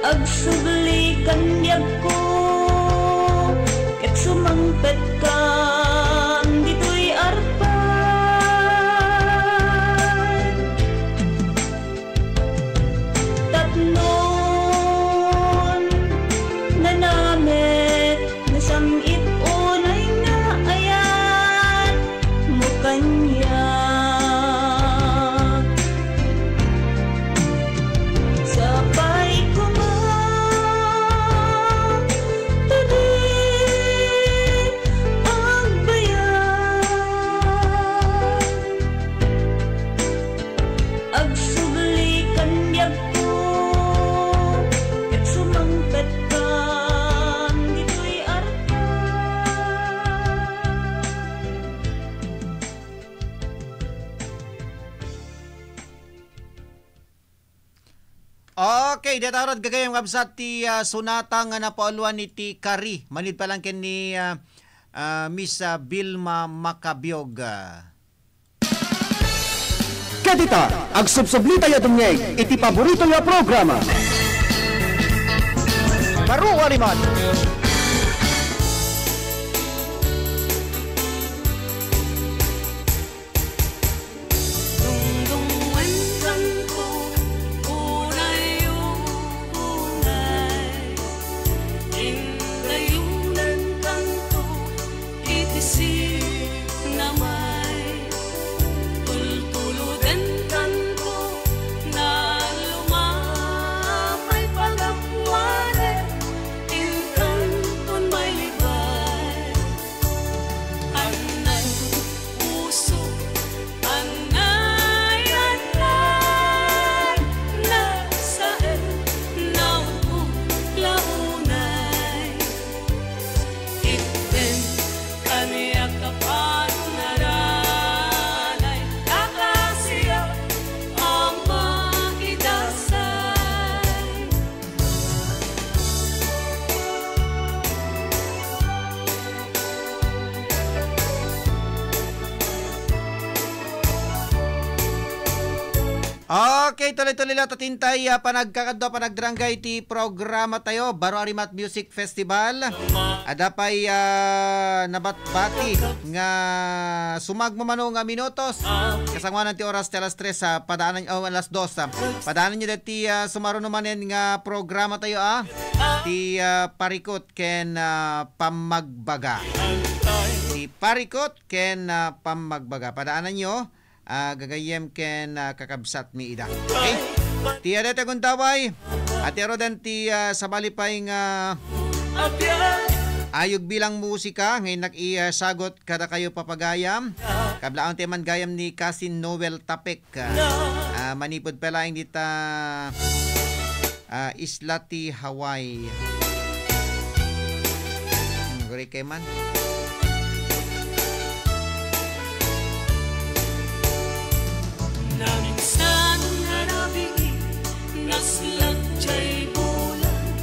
Agsubli kan biagko, ket sumangpetkan ditoy arpa. Tapnon nanamet, nasam-it unay nga ayatmo kaniak. Sapay koma, ta di agbayag. Agsubli kan biagko, ket sumangpetkan ditoy arpa. Okay, dayta gagayyem, kabsat, ti, ah, sonata nga napauluan iti kari. Manipud pay laeng ken ni, ah, ah, Miss, ah, Vilma Macabiog, ah. Ket ita, agsubsublitayo a dumngeg iti paboritoyo a programa. Baro a rimat. Okay, tuloy-tuloy lang tayo, ah, panagkakadua, panagdarangay ti programa tayo, Baro a Rimat Music Festival. Adda pay, ah, nabatbati nga sumagmamano nga minutos. Kasangoanan ti oras ti alas tres, ah, padaanan, oh, alas dos, ah. Padaanan nyo dati, ah, sumaruno manen nga programa tayo, ah. Ti, ah, Parikot ken, ah, Pammagbaga. Ti Parikot ken, ah, Pammagbaga. Padaanan nyo, ah, gagayyem ken, ah, kakabsatmi ida. Okay? Ti adda ti agundaway. Ati aroden ti, ah, sabali pay nga ayog bilang musika, nga innak i, ah, sagot kadakayo papagayam. Kablaawanta man gayam ni Cousin Noel Tapek. Ah, manipud pay laeng dita, ah, isla ti Hawaii. Hmm, guri kay man. Naminsan nga rabii, naslat jay bulan,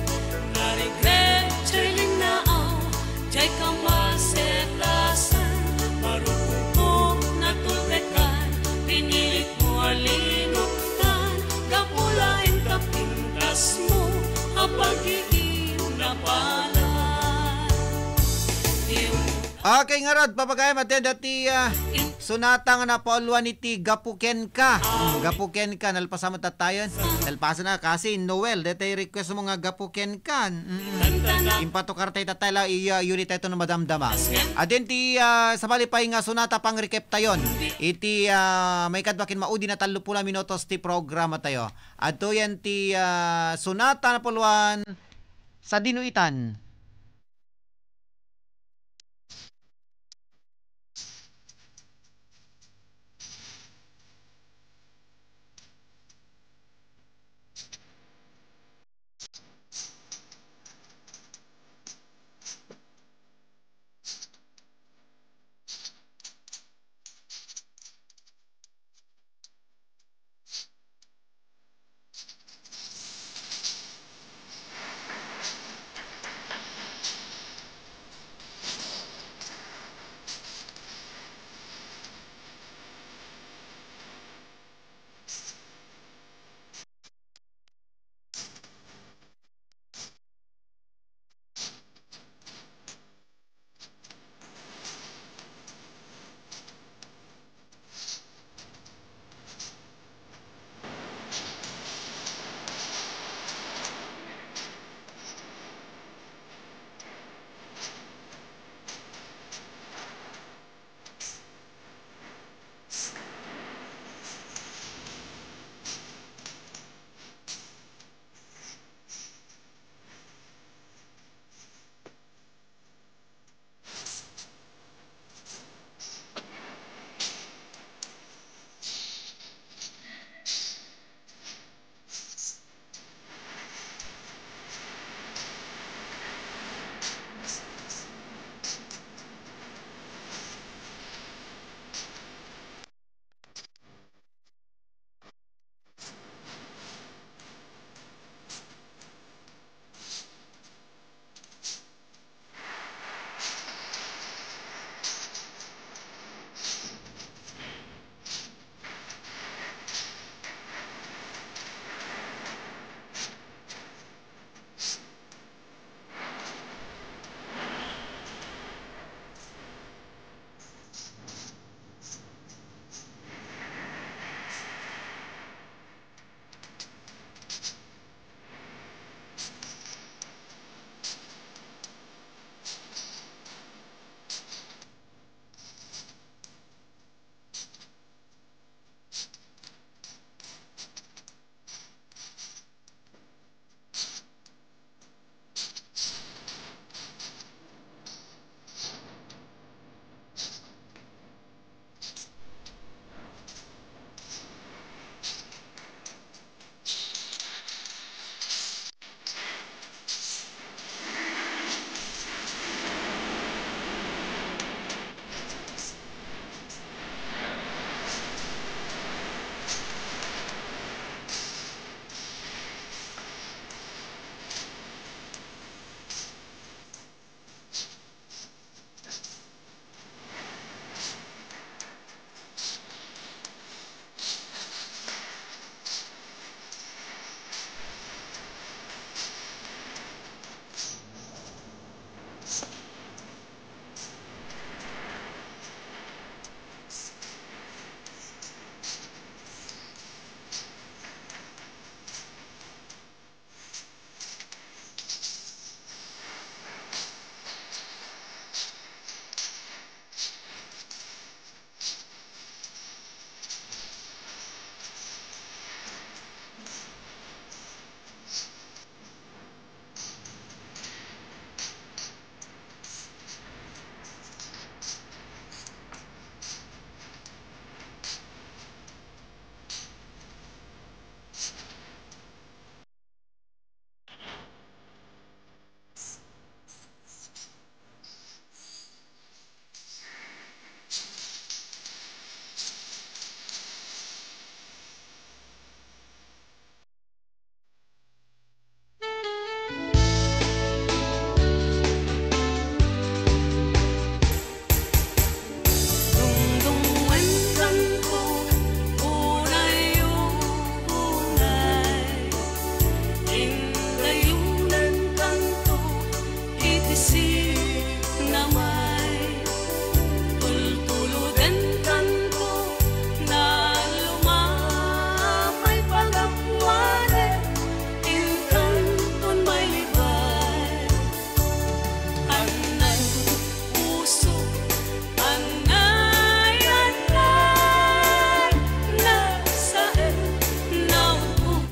narigret jay linnaaw, jay kamaseplasan, marukupok natuldekan, pinilit mo a linuktan, gapu laeng ta pintasmo a pag-iinnapalan. Okay, ngarud, papagayam, ati adda ti, ah, sonata nga napauluan iti Gapu Kenka. Mm, Gapu Kenka, nalpasan mo tattayon. Nalpasan na kasi, Noel, daytoy request mo nga Gapu Kenka. Mm. Impatukar tayo tattay la, iya, yun tayo no madamdama. Adin ti, ah, sabali pay nga sonata pangrekep tayon. Iti, ah, maikadua ken maudi nga tallo puluh minutos ti programa tayo. Adtoyen ti, ah, sonata napauluan sa dinuitan.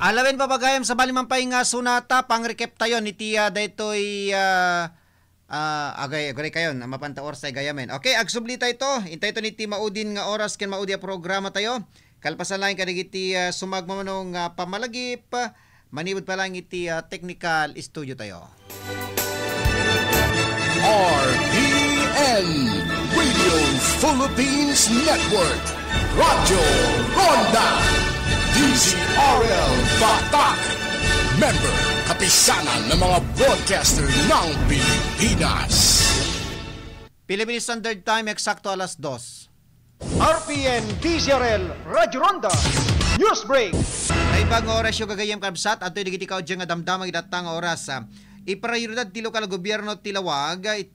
Alawen, papagayam, sabali man pay nga sunata, pangrekap tayo iti, ah, daytoy, ah, ah, agay, agay kayon, mapanta oras tay gayamen. Okay, agsubli tayo to. Intay to niti maudin nga oras ken maudi a programa tayo. Kalpasan lang kadagiti, ah, sumagmamano nga pamalagip, manipud pa lang iti, ah, technical studio tayo. R P N, Radio Philippines Network, Radyo Ronda, D Z R L Batak, member, kapisanan ng mga broadcaster ng Pilipinas. Philippine Standard Time, eksakto alas dos. R P N D Z R L Radyo Ronda News Break. Naimbag nga oras, gagayem, kabsat, adtoy dagiti kaudyo nga damdama iti datta nga oras. Ah, iprioridad ti lokal a gobierno ti Laoag, ah, it-,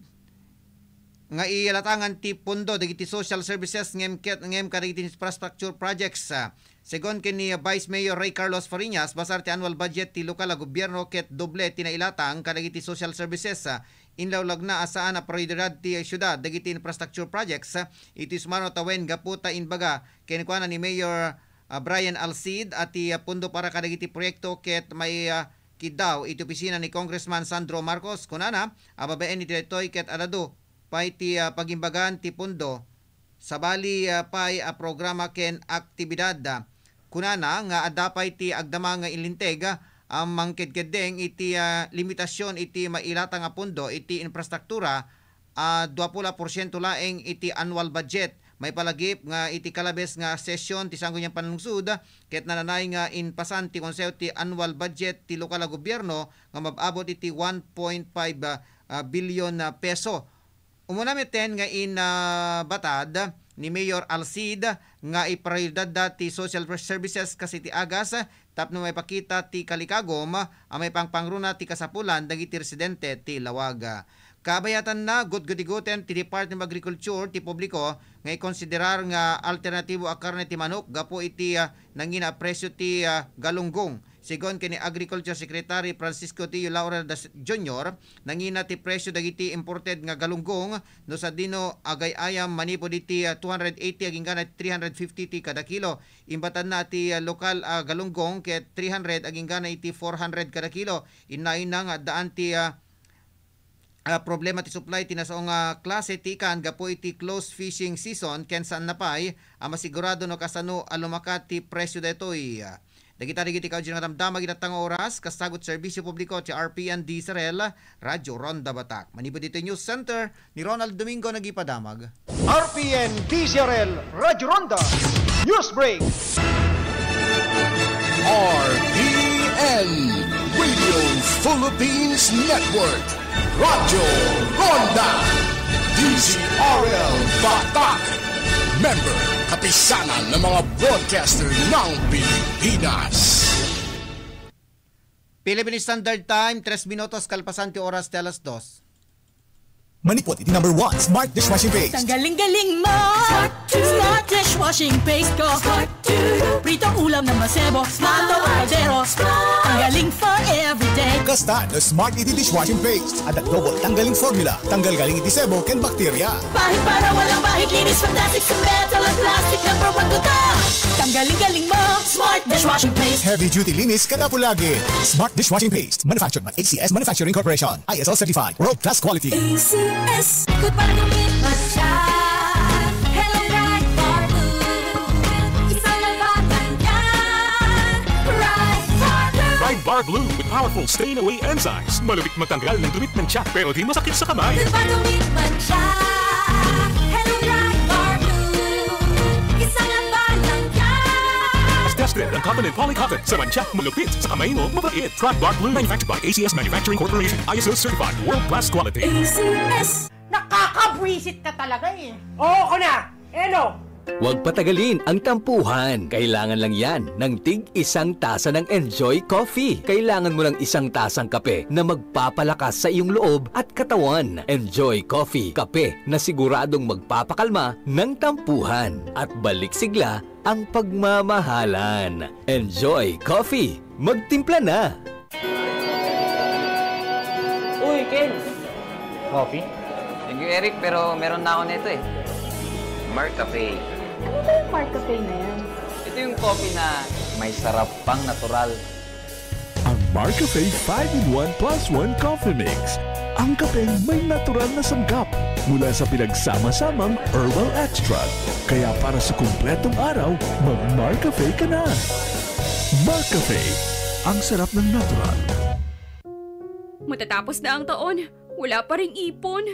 nga ilatangan ti pondo dagiti social services ngem ket, ngem kadagiti infrastructure projects. Ah, segun ken ni Vice Mayor Ray Carlos Fariñas, basar ti annual budget ti lokal a gobierno ket doble ti nailatang kadagiti social services. Ah, inlawlagna a saan a prioridad ti siudad dagiti infrastructure projects, ah, iti sumano tawen gapu ta imbaga kenkuana ni Mayor, ah, Brian Alcid a ti, ah, pondo para kadagiti proyekto ket mai, ah, kiddaw iti opisina ni Congressman Sandro Marcos. Kunana a babaen iti daytoy ket adda adu pay ti, ah, pagimbagan ti pondo sabali, ah, pay a programa ken aktibidad. Kunana nga adda pay ti agdama nga inlinteg, ah, a mangkedkeddeng iti, ah, limitasion iti mailatang a pondo iti infrastruktura, ah, dua puluh porsiento laeng iti annual budget. Maipalagip nga iti kalabes nga session ti Sangguniang Panlungsod, ket nananay nga impasan ti Konseho ti annual budget ti lokal a gobierno nga mab-abot iti one point five, ah, ah, billion, ah, peso. Umuna metten nga in, ah, batad ni Mayor Alcid nga iprioridadda ti social services kas iti agas tapno maipakita ti kalikagum a maipangpangruna ti kasapulan dagiti residente ti Laoag. Kabayatanna, gutgutigoten ti Department of Agriculture ti publiko nga ikonsiderar nga alternatibo a karne ti manok gapu iti, ah, nangina a presyo ti, ah, galunggong. Segun ken ni Agriculture Secretary Francisco Tio Laurel das-, Junior, nangina ti presyo dagiti imported nga galunggong no sadino agay-ayam manipud iti, ah, two hundred eighty agingga na three hundred fifty ti kada kilo. Imbatanna ti, ah, lokal a galunggong ket three hundred agingga na iti four hundred kada kilo. Innayon na nga addaan ti, ah, ah, problema ti supply ti nasao nga klase ti ikan gapu iti close fishing season ken saanna pay a masigurado no kasano a lumakat ti presyo daytoy. Dagita dagiti kaudyo nga damdama iti datta nga oras, kasagut serbisyo publiko ti R P N D Z R L, Radyo Ronda Batak. Manipud ditoy News Center, ni Ronald Domingo nagipadamag. R P N D Z R L Radyo Ronda News Break. R P N, Radio Philippines Network, Radyo Ronda, D Z R L Batak, member, kapisanan ng mga broadcaster ng Pilipinas. Philippine Standard Time, tres minutos kalpasan ti oras ti alas dos. Manipud iti number one, Smart Dishwashing Paste. Tanggaling-galing mo! Smart to. Smart dishwashing paste ko. Smart to. Prito ulam na masebo. Smart to kaldero. Smart. Tanggaling for everyday. Kasta no Smart iti dishwashing paste. Adda double tanggaling formula. Tanggal galing iti sebo ken bakterya. Bahid para walang bahid, linis, fantastic sa metal at plastic, number one to top. Tanggaling-galing mo. Smart dishwashing paste. Heavy duty linis kada pulagi. Smart dishwashing paste. Manufactured by A C S Manufacturing Corporation. I S O certified. World class quality. A C S. Good para gumit pa siya. Hello, Bright Bar Blue. Isang labanan yan. Bright Bar Blue. Bright Bar Blue with powerful stain away enzymes. Malupit matanggal ng dumi at mantsa, pero di masakit sa kamay. Good para gumit pa siya. Hello, Bright Bar Blue. Isang labanan yan. Tested ang cotton and poly cotton. Sa mantsa, malupit. Sa kamay mo, mabait. Try Bar Blue. Manufactured by A C S Manufacturing Corporation. I S O certified. World class quality. A C S. Nakakabwisit ka talaga eh. Oo, ako na! Eh, no? Huwag patagalin ang tampuhan. Kailangan lang yan ng tig isang tasa ng Enjoy Coffee. Kailangan mo ng isang tasang kape na magpapalakas sa iyong loob at katawan. Enjoy Coffee, kape na siguradong magpapakalma ng tampuhan at balik sigla ang pagmamahalan. Enjoy Coffee! Magtimpla na! Uy, Ken! Coffee? Thank you, Eric, pero meron na ako nito eh. Mark Cafe. Ano ba yung Mark Cafe na yan? Ito yung coffee na may sarap pang natural. Marcafe five-in-one plus one Coffee Mix. Ang kapeng may natural na sangkap mula sa pinagsama-samang herbal extract. Kaya para sa kumpletong araw, mag-Marcafe ka na. Marcafe, ang sarap ng natural. Matatapos na ang taon, wala pa ring ipon.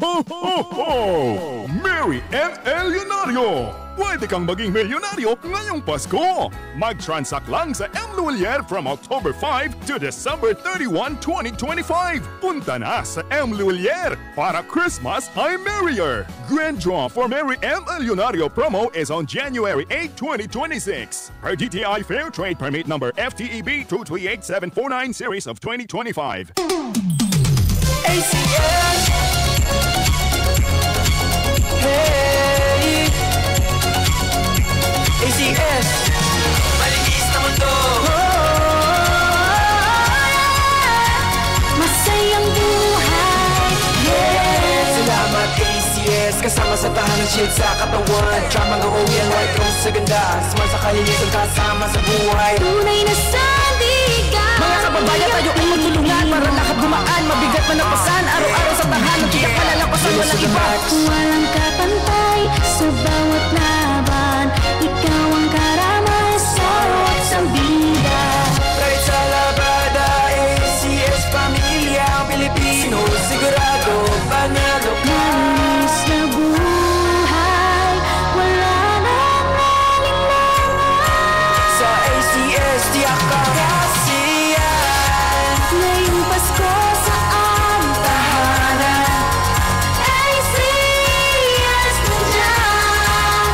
Ho, ho, ho! Merry M L Yonaryo! Pwede kang maging milyonaryo ngayong Pasko! Mag-transact lang sa M Lhuillier from October five to December thirty-one, twenty twenty-five. Punta na sa M Lhuillier para Christmas ay merrier! Grand draw for Merry M L Yonaryo promo is on January eight, twenty twenty-six. Per D T I Fair Trade Permit Number F T E B two three eight seven four nine series of twenty twenty-five. A C S. Hey. A C S. Malinis na mundo. Masayang buhay. Yeah. Salamat, A C S. Kasama sa tahanan, shield sa katawan. Drama nga oil, white rose sa ganda. Smile sa kalinisan, kasama sa buhay. Tunay na sandigan. Mga kababayan, tayo ay magtulungan para lahat gumaan. Mabigat man ang pasan, araw-araw sa tahanan, kita kalalapasan, walang iba. Walang kapantay sa bawat laban. Ikaw ang karamay sa bawat sambida. Kahit sa labada, A C S pamilya, ang Pilipino, sigurado panalo ka. Malinis na buhay, wala nang alinlangan. Sa A C S, tiyak ang kasiyahan. Ngayong Pasko sa aming tahanan, A C S nandiyan.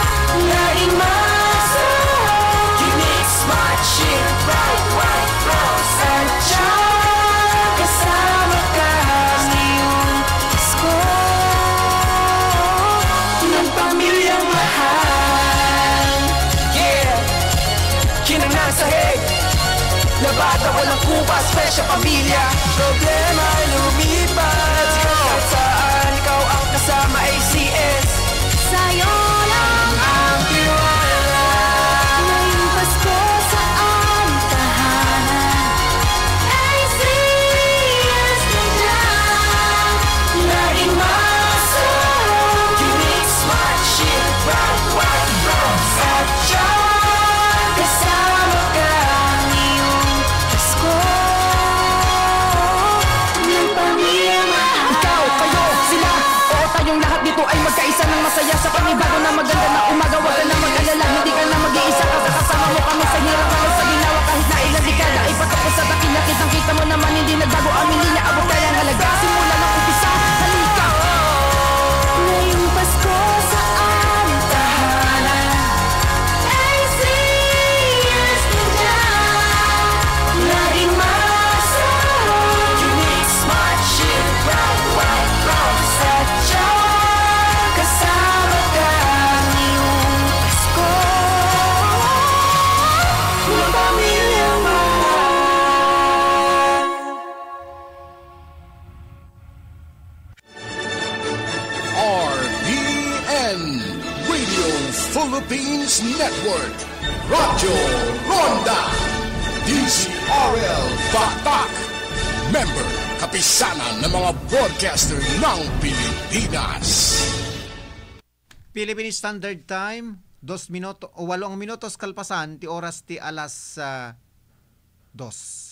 Laging masuot, unique smart chic, bright white rose, at siyang kasama ka ngayong Pasko ng pamilyang mahal. Yeah! Kinang ng sahig, labada walang kupas, fresh sa pamilya. Problema lumipas, kahit saan, ikaw ang kasama, A C S. Sa'yo lang ang tiwala. Ngayong Pasko sa aming tahanan, A C S nandiyan. Laging masuot, unique smart chic, bright white rose, at siyang kasama ka ngayong Pasko ng pamilya mahal. Ikaw, kayo, sila, oo, tayong lahat dito ay magkaisa ng masaya sa panibago na maganda na umaga. Huwag ka na mag-alala, hindi ka na mag-iisa. Kasama mo kami sa hirap, sa ginawa, kahit na ilang dekada ay patapos sa takin. Kitang-kita mo naman, hindi nagbago ang linya. Abot kaya ang halaga simula ng umpisa. Halika! Ngayong Pasko sa aming tahanan, A C S nandiyan. Laging masuot, unique smart chic, bright white rose, at siyang kasama ka ngayong Pasko. Ng pamilyang mahal. R P N, Radio Philippines Network, Radyo Ronda, D Z R L Batak, member, Kapisanan ng mga Broadcaster ng Pilipinas. Philippine Standard Time, dos minuto, o walo ang minutos kalpasan ti oras ti alas, ah, dos.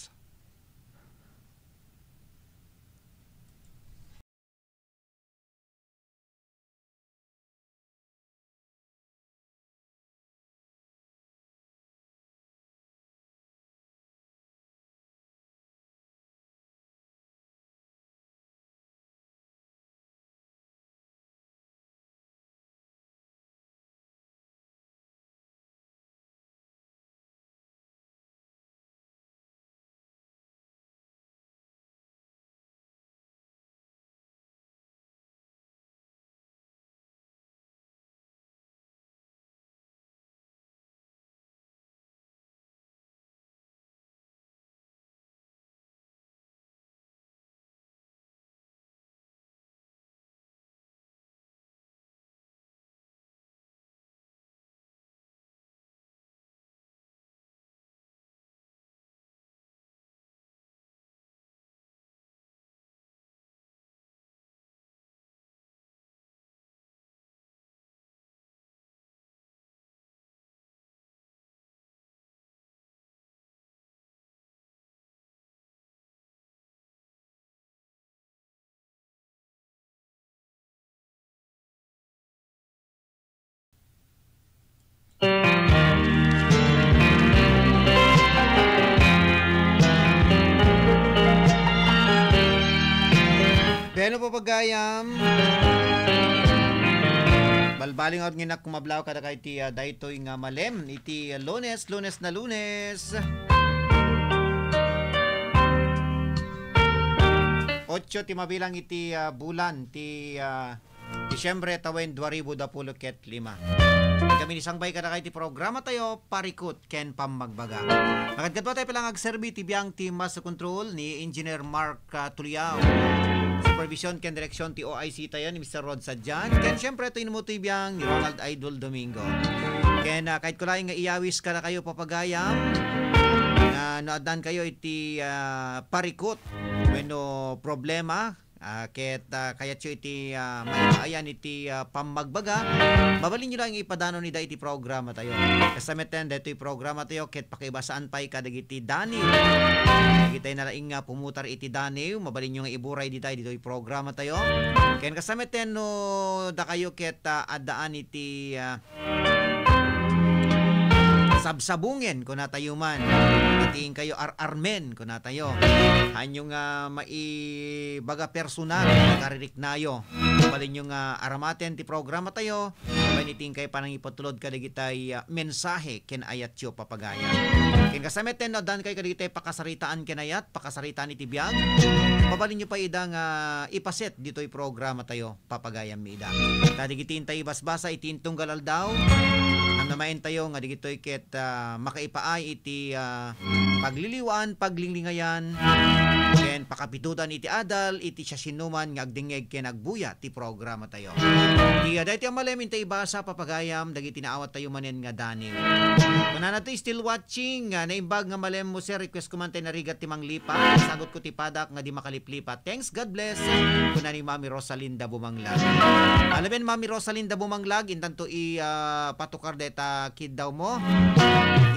Pagayam. Balbaliw nga ngunit kumablaw kadakayo iti, ah, daytoy nga malem iti, ah, Lunes, Lunes na Lunes. Otso ti mabilang iti, ah, bulan ti, ah, Disyembre tawen dua ribu dua pulo ket lima. Kami ni sangbay kadakayo iti programa tayo, Parikut ken Pammagbaga. Makadkadua tayo pay lang agserbi ti biang ti Master Control ni Engineer Mark, ah, Tuliao. Supervision ken direksyon ti O I C tayo ni Mister Rod Sadian. Ken siyempre, ito inmo ti biang ni Ronald Idol Domingo. Ken, ah, kayatko laeng nga iyawis kadakayo, papagayam, nga no addan kayo iti, ah, parikut wenno problema, ah, ket, ah, kayatyo iti, ah, maipaayan iti, ah, pammagbaga, mabalinyo laeng ipadano ida iti programa tayo. Kasta metten, daytoy programa tayo ket pakibasaan pay kadagiti daniw. Dagiti nalaing nga pumutar iti daniw, mabalinyo nga iburay dita ditoy programa tayo. Ken kasta metten no dakayo ket, ah, addaan iti, ah, sabsabungen, kunatayo man. Iti inkayo ar-armen, kunatayo. Hanyo nga maibaga personal, kaririknayo. Mabalinyo nga aramaten ti programa tayo. Wen iti inkayo panangipatulod kadagitay, ah, mensahe ken ayatyo, papagayam. Ken kasta metten no addan kayo kadagitay pakasaritaan ken ayat, pakasaritaan iti biag. Mabalinyo pay ida nga ipaset ditoy programa tayo. Papagayam mi ida. Ta digiti intay ibasbasa iti intunggal aldaw, namnamaen tayo nga digitoy ket, ah, makaipaay iti, ah, pagliliwan, paglinglingayan, ken pakapitudan iti adal iti siasinoman nga agdengngeg ken agbuya ti programa tayo. Iti, ah, daytoy a malem intay ibasa, papagayam, dagiti naawat tayo manen nga daniw. Kunana to, still watching, ah, naimbag nga malem mo, sir, request ko man tay narigat ti manglipat. Sagot ko ti padak nga di makaliplipat. Thanks, God bless. Kuna ni Mami Rosalinda Bumanglag. Alaben, Mami Rosalinda Bumanglag, intanto i, ah, patukar deta kiddaw mo.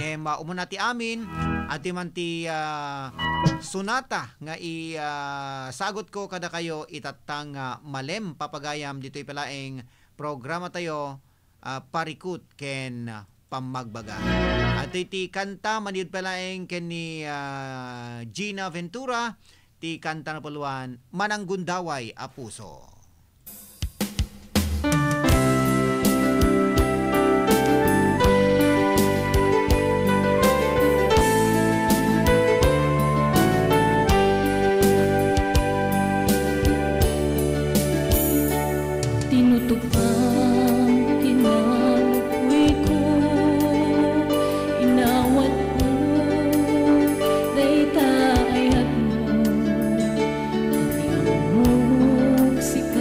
Ngem, ah, umuna ti amin, adtoy man ti, ah, sonata nga i, ah, sagot ko kadakayo itatta nga malem, papagayam, ditoy pay laeng programa tayo, ah, Parikut ken Pammagbaga. Adtoy ti kanta, maniud pay laeng ken ni, ah, Gina Ventura, ti kanta napuluan, Mananggundaway a Puso. Tinutupam ti nalukluyko, inawatko dayta ayatmo, ti ammok sika.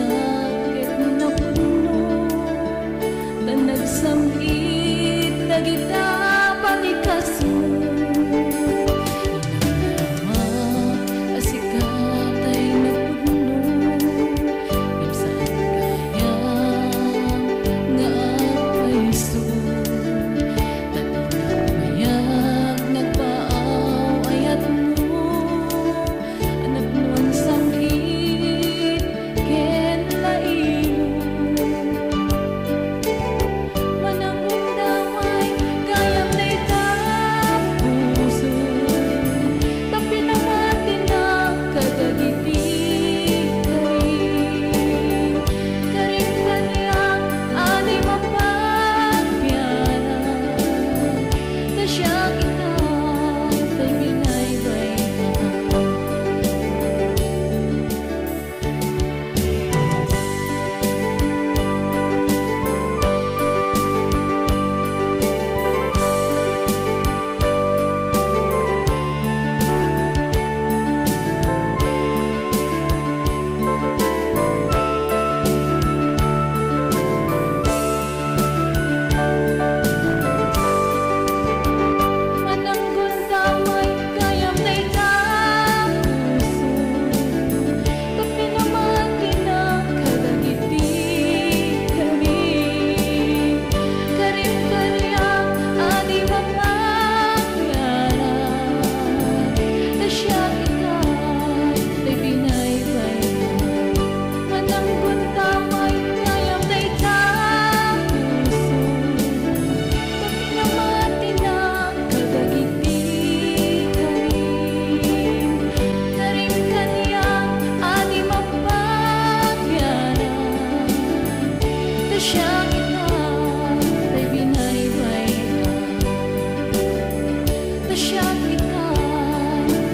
Siak ita,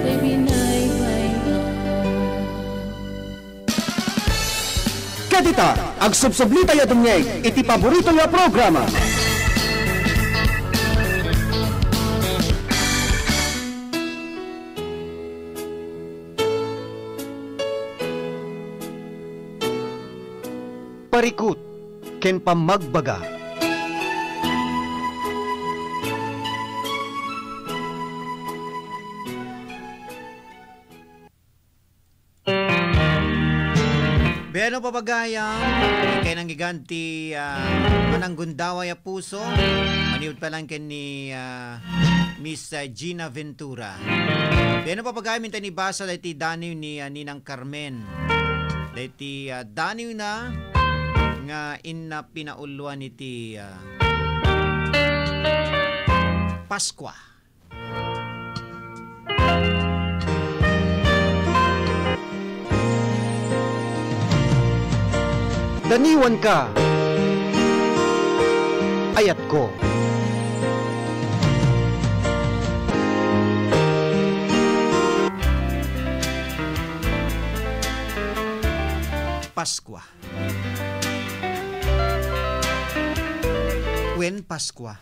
tay binaybay-am. Ket ita, agsubsublitayo a dumngeg iti paboritoyo a programa. Parikut ken pammagbaga. Beno, papagayam, kay nanggigan ti, ah, mananggundaway a puso, manipud pa lang ken ni, ah, Miss, ah, Gina Ventura. Beno, papagayam, inta ni basa daytoy daniw ni, ah, Ninang Carmen. Daytoy, ah, daniw na nga inna pinauluan iti, ah, Paskua. Daniwanka, ayatko. Paskua. Wen Paskua,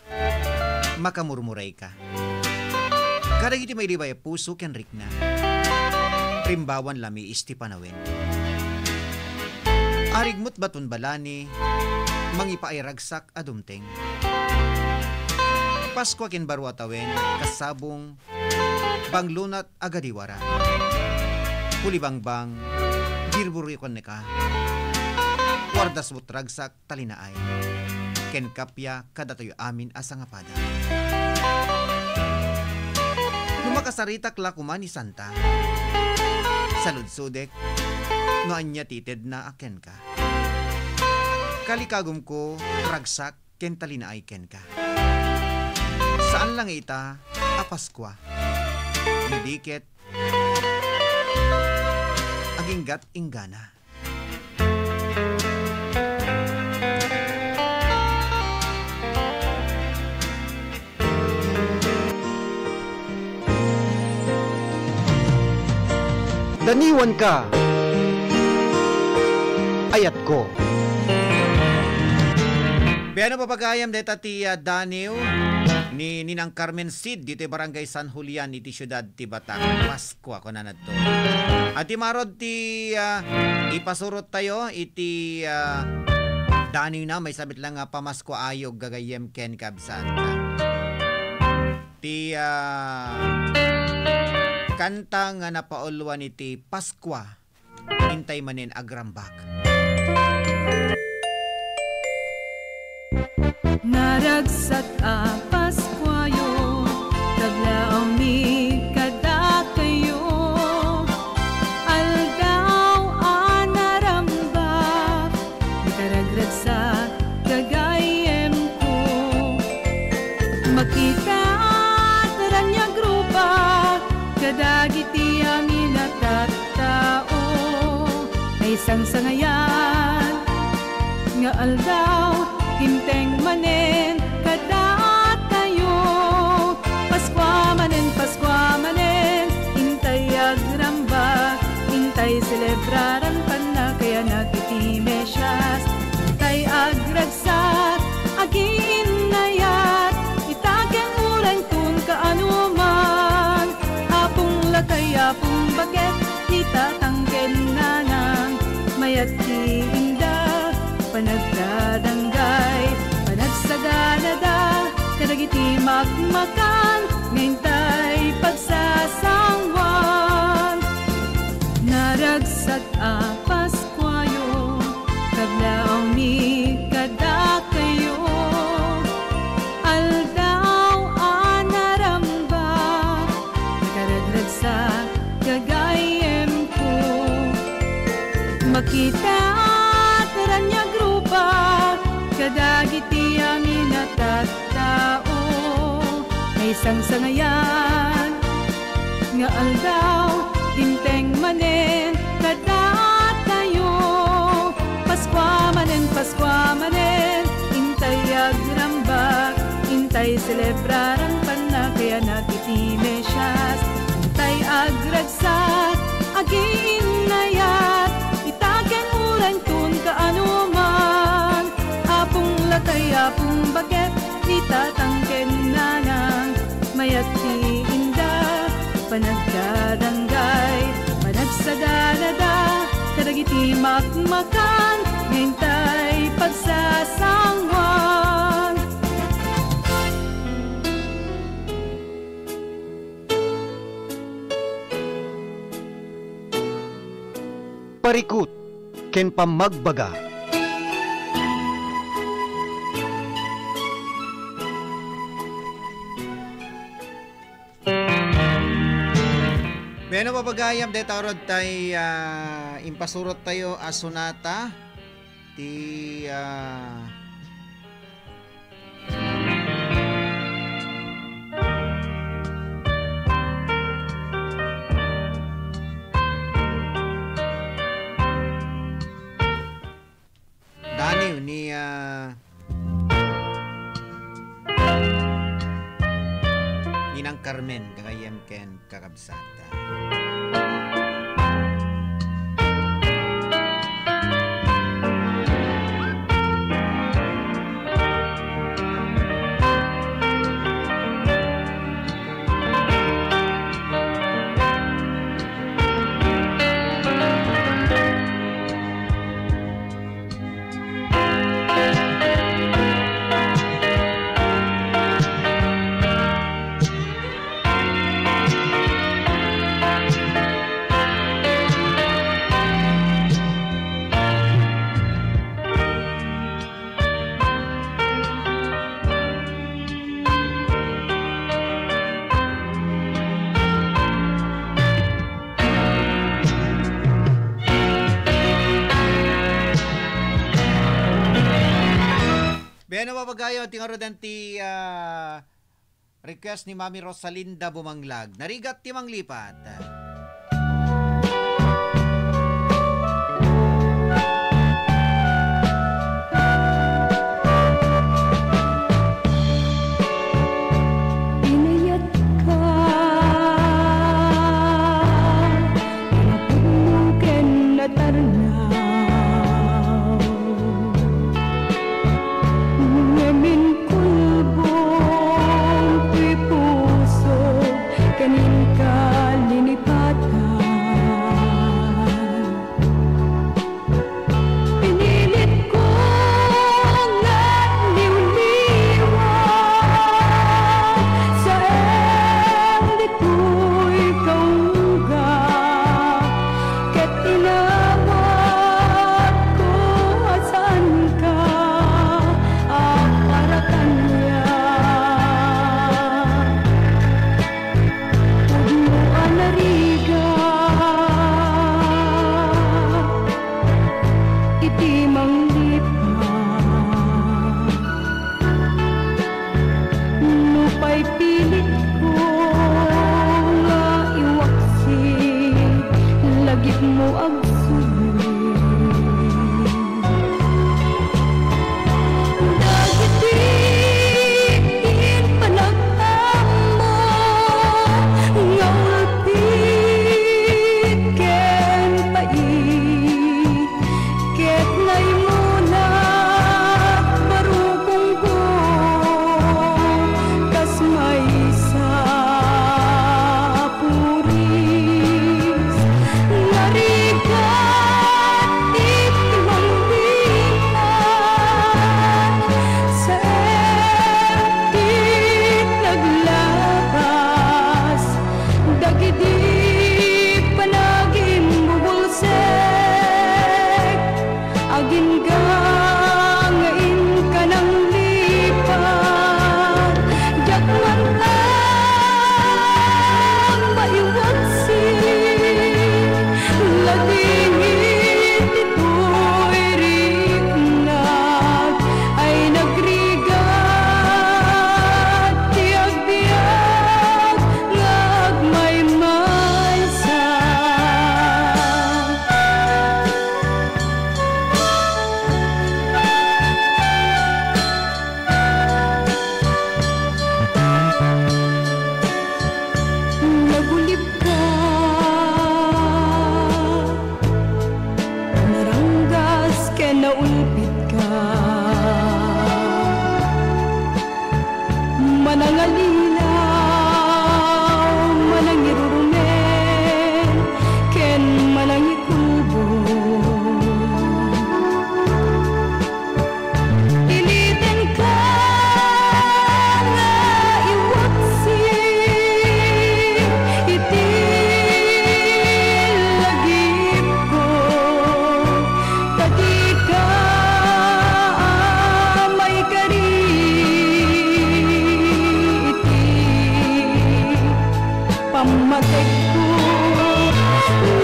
makamurmurayka. Kadagiti mailibay a puso ken rikna, rimbawan la miis ti panawen. Arigmut baton balani, mangipaay ragsak a dumteng. Paskua ken baro a tawen, kasabong, banglunat a gadiwara. Kulibangbang, birburyo ken neka. Kuardas butragsak talinaay. Ken kappia kadatayo amin a sangapada. No makasaritak la koma ni Santa, saludsodek no ania ti itedna a kenka. Kalikagumko, ragsak, ken talinaay kenka. Saan la nga ita a Paskua. No di ket, aginggat inggana. Daniwanka, ayatko. Beno, papagayam, dayta ti, ah, daniw ni Ninang Carmen Cid ditoy Barangay San Julian iti siudad ti Batak. Paskua, kunana to. Iti marud ti, ah, ipasurottayo iti, ah, daniwna, maysabit lang nga pamaskua ayog gagayyem ken kabsat. Ti, ah, kanta nga napauluan iti Paskua, intay manen agrambak. Naragsak a Paskuayo, kablaawmi kadakayo. Aldaw a narambak, nakaragragsak gagayyemko. Makitaat raniag rupa kadagiti amin a tattao. Naisangsangayan nga aldaw, dimteng manen kadatayo. Paskua manen, Paskua manen, intay agrambak, intay selebraran pannakayanak iti Mesias, intay agragsak, agiinnayat, ita ken uray inton kaanoman. Apong lakay, apong baket, ni tatang ken nanang, mayat ti inda, panagdadanggay, panagsaganada, kadagiti makmakan, nga intay pagsasangoan. Naragsak a Paskuayo, kablaawmi kadakayo. Aldaw a narambak, nakaragragsak gagayyemko. Makitaat raniag rupa kadagiti amin a tattao. Naisangsangayan nga aldaw, dimteng manen kadatayo. Paskua manen, Paskua manen, intay agrambak, intay selebraran pannakayanak iti Pakmakan, ngintay pagsasanguan. Parikut ken pammagbaga. Bueno, papagayam, deta ngarud tay, ah, impasurottayo a sonata ti, ah, Daniw ni, ah, Ninang Carmen, gagayyem ken kakabsat. Bueno, papagayo, ti ngaruden ti, ah, request ni Mami Rosalinda Bumanglag. Narigat ti manglipat. Inayatka, inapudno ken natarnaw. Ngem inkulbong ti puso ken inkalinipan.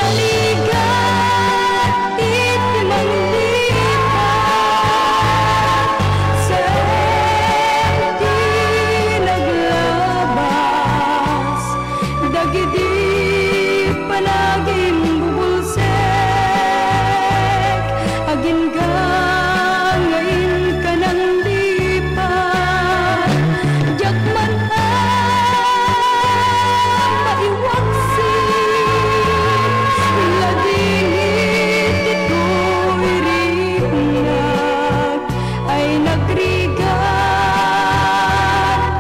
Narigat iti manglipat, saan ti naglabas dagiti panagimbubulsek. Agingga nga inka nanglipat, diak man a maiwaksi, ladingit ti tuirinnak ay nagrigat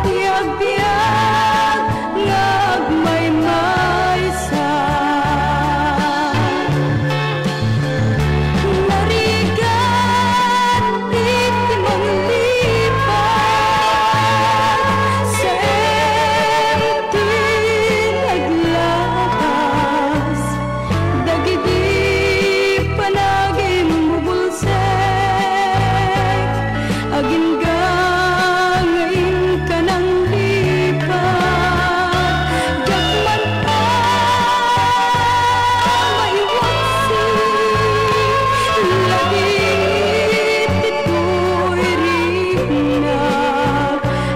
ti agbiag nga agmaymaysa. Narigat iti manglipat, saan ti naglabas dagiti panagimbubulsek. Agingga nga inka nanglipat, diak man a maiwaksi, ladingit ti tuirinnak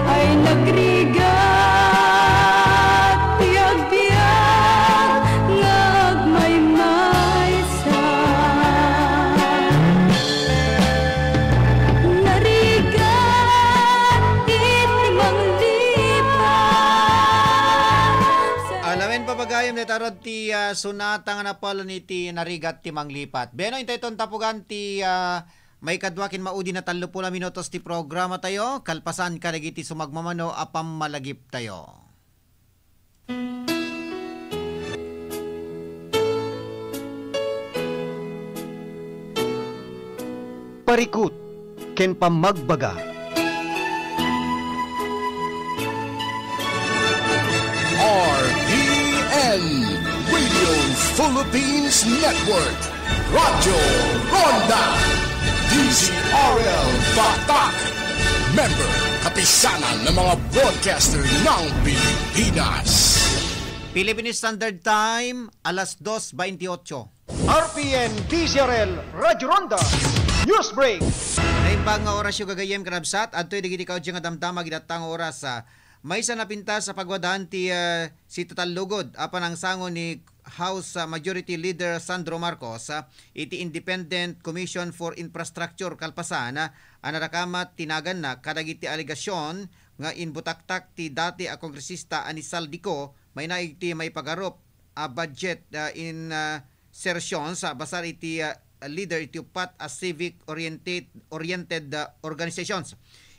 ay nagrigat ti agbiag nga agmaymaysa. Narigat iti manglipat. Alawen, papagayam, dayta ti, ah, sonata nga napaulon iti Narigat ti Manglipat. Beno, intay ton tapugan ti, ah, maikadua ken maudi a tallo puluh a minutos ti programa tayo, kalpasan kadagiti sumagmamano a pammalagip tayo. Parikut ken pammagbaga. R P N, Radio Philippines Network. Radyo Ronda, D Z R L Batak. Member, Kapisanan ng mga Broadcaster ng Pilipinas. Philippine Standard Time, alas dos baintiotso. R P N D Z R L Radyo Ronda News Break. Naimbag nga orasyo, gagayyem, kakabsat, adtoy dagiti kaudyo nga damdama iti dayta nga oras, ah, maysa a napintas a pagwadaan ti, ah, sitatallugod a panangsango ni House, ah, Majority Leader Sandro Marcos, ah, iti Independent Commission for Infrastructure kalpasan, ah, a narakamat ti naganna kadagiti alegasion nga imbutaktak ti dati a kongresista a ni Zaldy Co. Mainaig ti maipagarup a budget, ah, in, ah, session sa basar iti, ah, leader iti uppat a civic oriented, oriented, ah, organizations.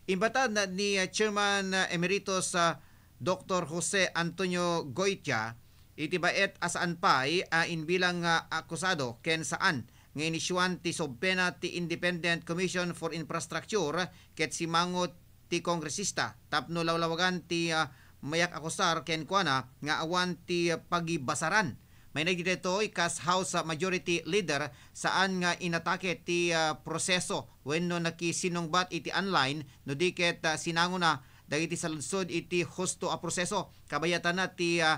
Imbatan ni, ah, Chairman, ah, Emeritus, ah, Doktor Jose Antonio Goitia iti baet a saan pay a imbilang nga akusado ken saan nga inisyuan ti subpena ti Independent Commission for Infrastructure ket simangot ti kongresista tapno lawlawagan ti, ah, mayak-akusar kenkuana nga awan ti pagibasaran. Mainaig daytoy, kas House Majority Leader, saan nga inatake ti, ah, proseso wenno nakisinungbat iti online no di ket, ah, sinangona dagiti saludsod iti husto a proseso. Kabayatanna ti, ah,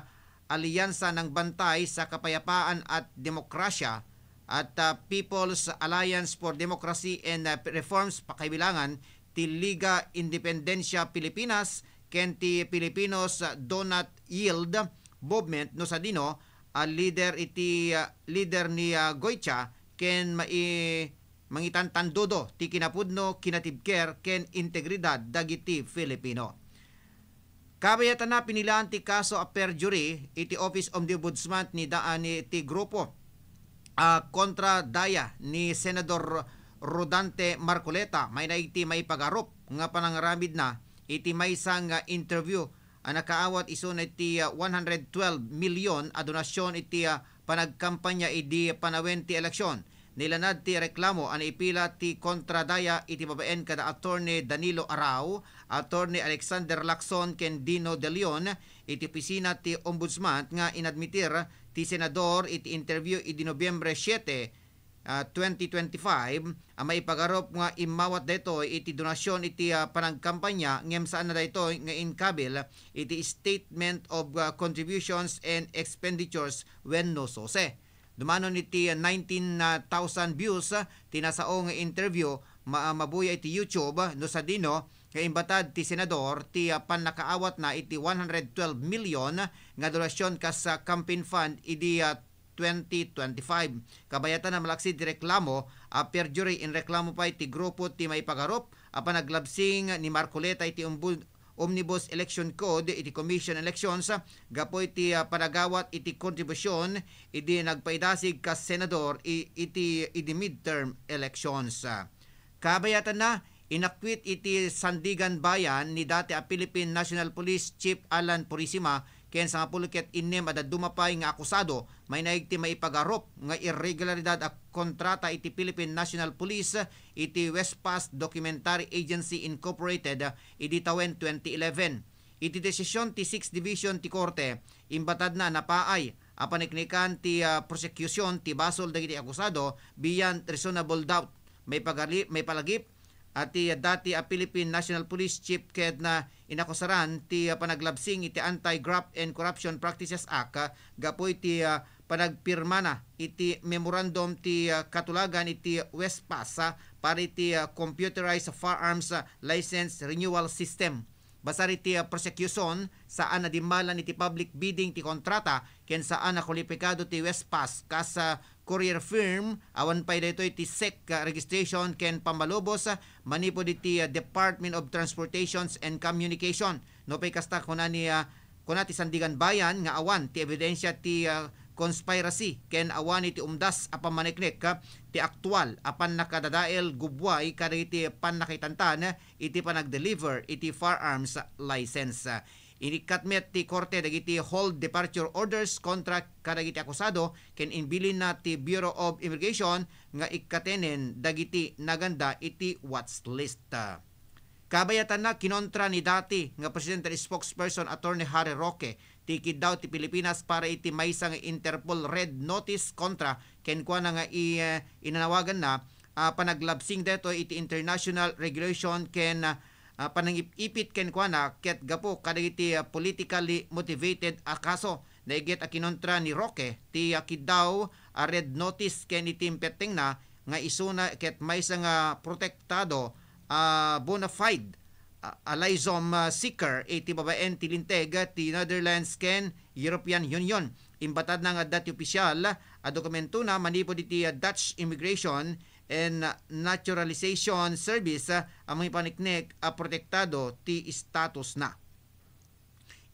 Aliansa ng Bantay sa Kapayapaan at Demokrasya at, ah, People's Alliance for Democracy and, ah, Reforms, pakaibilangan ti Liga Independencia Pilipinas ken ti Filipinos, ah, Do Not Yield Movement, no sadino, a leader iti, ah, leader ni, ah, Goitia ken mai-, mangitantandudo ti kinapudno, kinatibker ken integridad dagiti Filipino. Kabayatanna, pinilaan ti kaso a perjury iti Office of the Ombudsman ni da-, ni ti grupo a kontra daya ni Senador Rodante Marcoleta. Mainaig ti maipagarup nga panangaramidna iti maysa nga interview a nakaawat isuna iti, ah, one hundred twelve million a donasyon iti, ah, panagkampanya idi panawen ti eleksyon. Nilanad ti reklamo a naipila ti kontra daya iti babaen kada Attorney Danilo Arao, Attorney Alexander Lacson ken Dino De Leon iti opisina ti Ombudsman nga inadmitir ti senador iti interview idi Nobyembre siete, ah, twenty twenty-five, a maipagarup nga immawat daytoy iti donasyon iti, ah, panagkampanya, ngem saanna daytoy nga inkabil iti statement of, ah, contributions and expenditures wenno sose. Dumanon iti nineteen thousand views ti nasao nga interview, ma-, mabuya iti YouTube, no sadino nga imbatad ti senador ti, ah, pannakaawatna iti one hundred twelve million nga donasyon kas, ah, campaign fund idi, ah, twenty twenty-five. Kabayatanna, malaksid ti reklamo a perjury, inreklamo pay ti grupo ti maipagarup a panaglabsing ni Marcoleta iti umbu-, Omnibus Election Code iti Commission Elections gapu iti, ah, panagawat iti kontribusyon idi nagpaidasig kas senador i-, iti, idi midterm elections. Kabayatanna, inakwit iti Sandiganbayan ni dati a Philippine National Police Chief Alan Purisima ken sangapulo ket innem a dadduma pay nga akusado mainaig ti maipagarup nga irregularidad a kontrata iti Philippine National Police iti West Pass Documentary Agency Incorporated idi tawen twenty eleven. Iti desisyon ti Sixth Division ti Korte, imbatadna a napaay a paniknikan ti, ah, prosecution ti basol dagiti akusado beyond reasonable doubt. Maipagali-, maipalagip a ti dati a Philippine National Police Chief ket na inakusaran ti, ah, panaglabsing iti Anti-Graft and Corruption Practices Act, ah, gapu iti, ah, panagpirmana iti memorandum ti, ah, katulagan iti West Pass, ah, para iti, ah, computerized firearms, ah, license renewal system. Basar iti, ah, prosecution, saan a dimmalan iti public bidding ti kontrata ken saan a kwalipikado ti West Pass kas, ah, courier firm, awan pay daytoy ti sec, ah, registration ken pammalubos, ah, manipud iti, ah, Department of Transportations and Communication. Nupay kasta, kuna ni, ah, kuna ti Sandiganbayan nga awan ti ebidensia ti, ah, conspiracy ken awan iti umdas a pammaniknek, ah, ti aktual a pannakadadael gubbuay kadagiti pannakaitantan iti panagdeliver iti firearms license. Inikkat met ti korte dagiti hold departure orders kontra kadagiti akusado ken imbilinna ti Bureau of Immigration nga ikkatenen dagiti naganda iti watch list. Kabayatanna, kinontra ni dati nga presidential spokesperson Attorney Harry Roque ti kiddaw ti Pilipinas para iti maysa nga Interpol Red Notice kontra kenkuana nga i-, inanawaganna a panaglabsing daytoy iti international regulation ken, ah, panangip-ipit kenkuana ket gapu kadagiti, ah, politically motivated a kaso. Naiget a kinontra ni Roque ti, ah, kiddaw a red notice ken iti impettengna nga isuna ket maysa nga protektado a bona fide, ah, asylum, ah, seeker iti babaen ti linteg ti Netherlands ken European Union. Imbatadna nga adda ti opisyal a dokumentona manipud iti, ah, Dutch Immigration and Naturalization Service, ah, a mangipaniknek a protektado ti statusna.